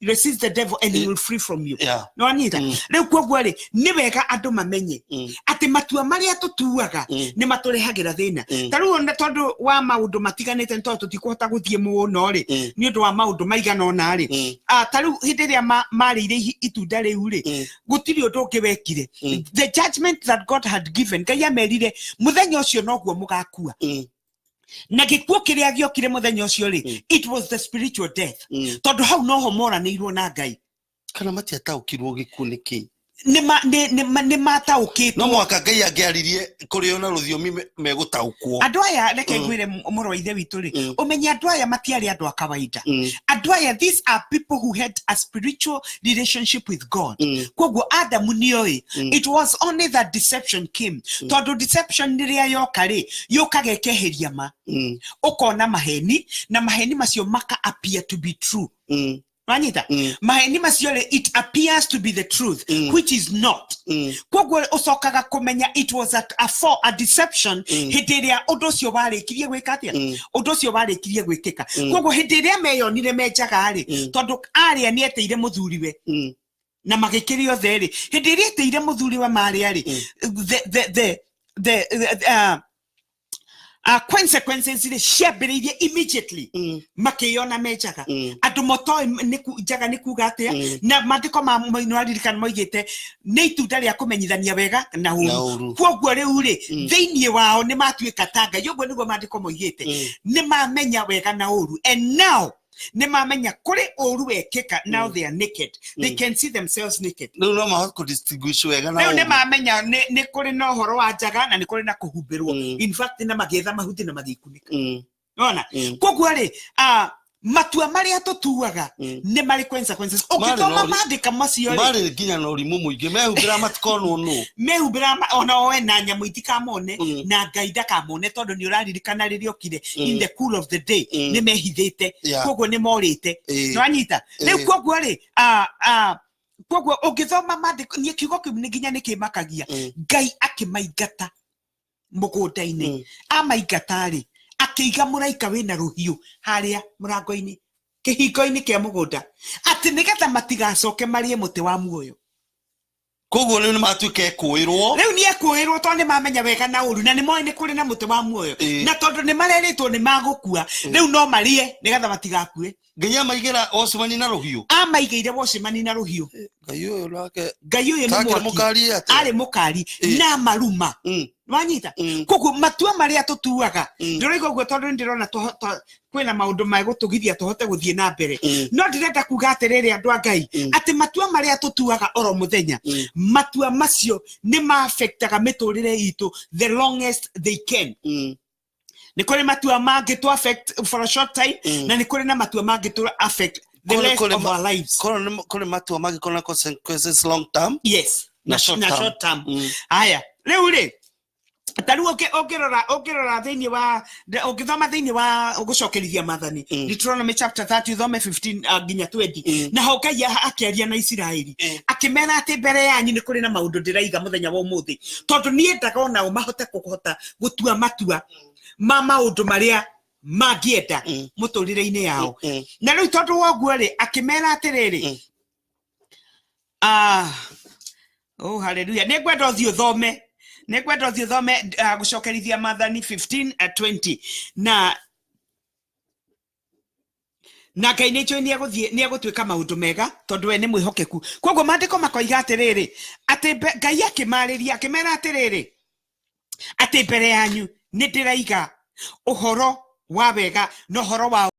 resist the devil and he will flee from you. Nĩwanyita? Rĩu koguo rĩ, nĩ wega andũ mamenye atĩ matua marĩa tũtuaga nĩ matũrehagĩra thĩna. Ta rĩu ona tondũ wa maũndũ matiganĩte, nĩ tondũ tũtikũhota gũthiĩ mũno rĩ, nĩ ũndũ wa maũndũ maigana ũna rĩ, ta rĩu hĩndĩ ĩrĩa marĩire itunda rĩu rĩ, gũtirĩ ũndũ ũngĩ wekire. The judgment that God had given, Ngai amerire mũthenya ũcio noguo mũgakua, na gĩkuũ kĩrĩa gĩokire mũthenya ũcio rĩ, it was the spiritual death, tondũ hau noho moranĩirwo na Ngai. Kana matiataũkirwo gĩkuũ nĩ kĩ? Nĩ mataũkĩtwo. No mũhaka Ngai angĩaririe kũrĩ o na rũthiomi megũtaũkwo. Andũ aya, reke ngwĩre, mũrũ wa ithe witũ rĩ, ũmenye andũ aya matiarĩ andũ a kawaida. Andũ aya, these are people who had a spiritual relationship with God. Koguo Adamu nĩoĩ. It was only that deception came, tondũ deception rĩrĩa yoka rĩ, yũkaga ĩkeheria ma, ũkona maheni, na maheni macio maka appear to be true. Wanyita? Maheni macio rĩ, it appears to be the truth, which is not. Koguo ũcokaga kũmenya it was a deception hĩndĩ ĩrĩa ũndũ ũcio warĩkirie gwĩka atĩa, ũndũ ũcio warĩkirie gwĩkĩka. Koguo hĩndĩ ĩrĩa meyonire menjaga rĩ, tondũ arĩa nĩ etĩire mũthuriwe na magĩkĩrĩ othe rĩ, hĩndĩ ĩrĩa etĩire mũthuriwe marĩa rĩ, the consequences rĩ ciambĩrĩirie immediately. Makĩyona menjaga, andũ motoĩ njaga nĩ kuga atĩa, na maandĩko ma nĩwaririkana moigĩte nĩ itunda rĩa kũmenyithania wega na Na ũru. ũru. Koguo rĩu rĩ, thĩinĩ wao nĩ matuĩka ta Ngai, ũguo nĩguo maandĩko moigĩte. Nĩ mamenya wega na ũru, and now nĩ mamenya kũrĩ ũru wekĩka. Now they are naked, they can see themselves naked. Rĩu no mahote kũ-distinguish wega na Rĩu nĩ ũru. mamenya nĩ kũrĩ na ũhoro wa njaga na nĩ kũrĩ na kũhumbĩrwo. In fact, na magĩetha mahuti na magĩkunĩka. Nona koguo rĩ, matua marĩa tũtuaga nĩ marĩ consequences. Marĩ Ũngĩthoma na maandĩka macio rĩ, marĩ nginya na ũrimũ mũingĩ, mehumbĩra matikonwo nũ. Mehumbĩra ona oe na nyamũ itikamone na Ngai ndakamone, tondũ nĩ ũraririkana rĩrĩa okire in the cool of the day, nĩ mehithĩte. Koguo nĩ morĩte. Nĩwanyita? Rĩu koguo rĩ, koguo ũngĩthoma maandĩko, niĩ kiugo kĩu nĩ nginya nĩ kĩmakagia. Ngai akĩmaingata mũgũnda-inĩ, amaingata rĩ, akĩiga mũraika wĩna rũhiũ harĩa mũrango-inĩ, kĩhingo-inĩ kĩa mũgũnda, atĩ nĩgetha matigacoke marĩe mũtĩ wa muoyo. Koguo rĩu nĩ matuĩka ekũĩrwo. Rĩu nĩ ekũĩrwo, tondũ nĩ mamenya wega na ũru, na nĩ moĩ nĩ kũrĩ na mũtĩ wa muoyo, na tondũ nĩ marerĩtwo nĩ magũkua, rĩu no marĩe nĩgetha matigakue. Ngai amaigĩra ocimani na rũhiũ. Amaigĩire wocimani na rũhiũ. Ngai ũyũ nake. Ngai ũyũ nĩ Takĩrĩ mwaki. Mũkari atĩa? Arĩ mũkari na maruma. Wanyita? Koguo matua marĩa tũtuaga, ndĩroiga ũguo tondũ nĩ ndĩrona kwĩna maũndũ megũtũgiria tũhote gũthiĩ na mbere, no ndĩrenda kuga atĩrĩrĩ, andũ a Ngai, atĩ matua marĩa tũtuaga oro mũthenya, matua macio nĩ ma-affectaga mĩtũrĩre itũ the longest they can. Nĩ kũrĩ matua mangĩ tũ affect for a short time, na nĩ kũrĩ na matua mangĩ tũ affect the rest of our lives. Kũrĩ matua mangĩkorwo na consequences long term yes na short na term. Short term. Haya, rĩu rĩ, ta rĩu ũngĩrora thĩinĩ wa ũngĩthoma thĩinĩ wa gũcokerithia maathani, Deuteronomy chapter 30, ũthome 15 nginya 20, na ho Ngai akĩaria na Isiraeli akĩmera atĩ mbere yanyu nĩ kũrĩ na maũndũ ndĩraiga mũthenya wa ũmũthĩ, tondũ niĩ endaga onao mahote kũhota gũtua matua ma maũndũ marĩa mangĩenda mũtũrĩre-inĩ yao. Na rĩu tondũ wa ũguo rĩ, akĩmera atĩrĩrĩ, oh hallelujah, nĩ ngwenda ũthiĩ ũthome, nĩ ngwenda ũthiĩ ũthome gũcokerithia maathani 15 20, na Ngai nĩ njũĩ nĩ egũtuĩka maũndũ mega tondũ we nĩ mwĩhokeku. Koguo maandĩko makoiga atĩrĩrĩ, atĩ Ngai akĩmarĩria akĩmera atĩrĩrĩ, atĩ mbere yanyu Nĩ ndĩraiga ũhoro wa wega na ũhoro wa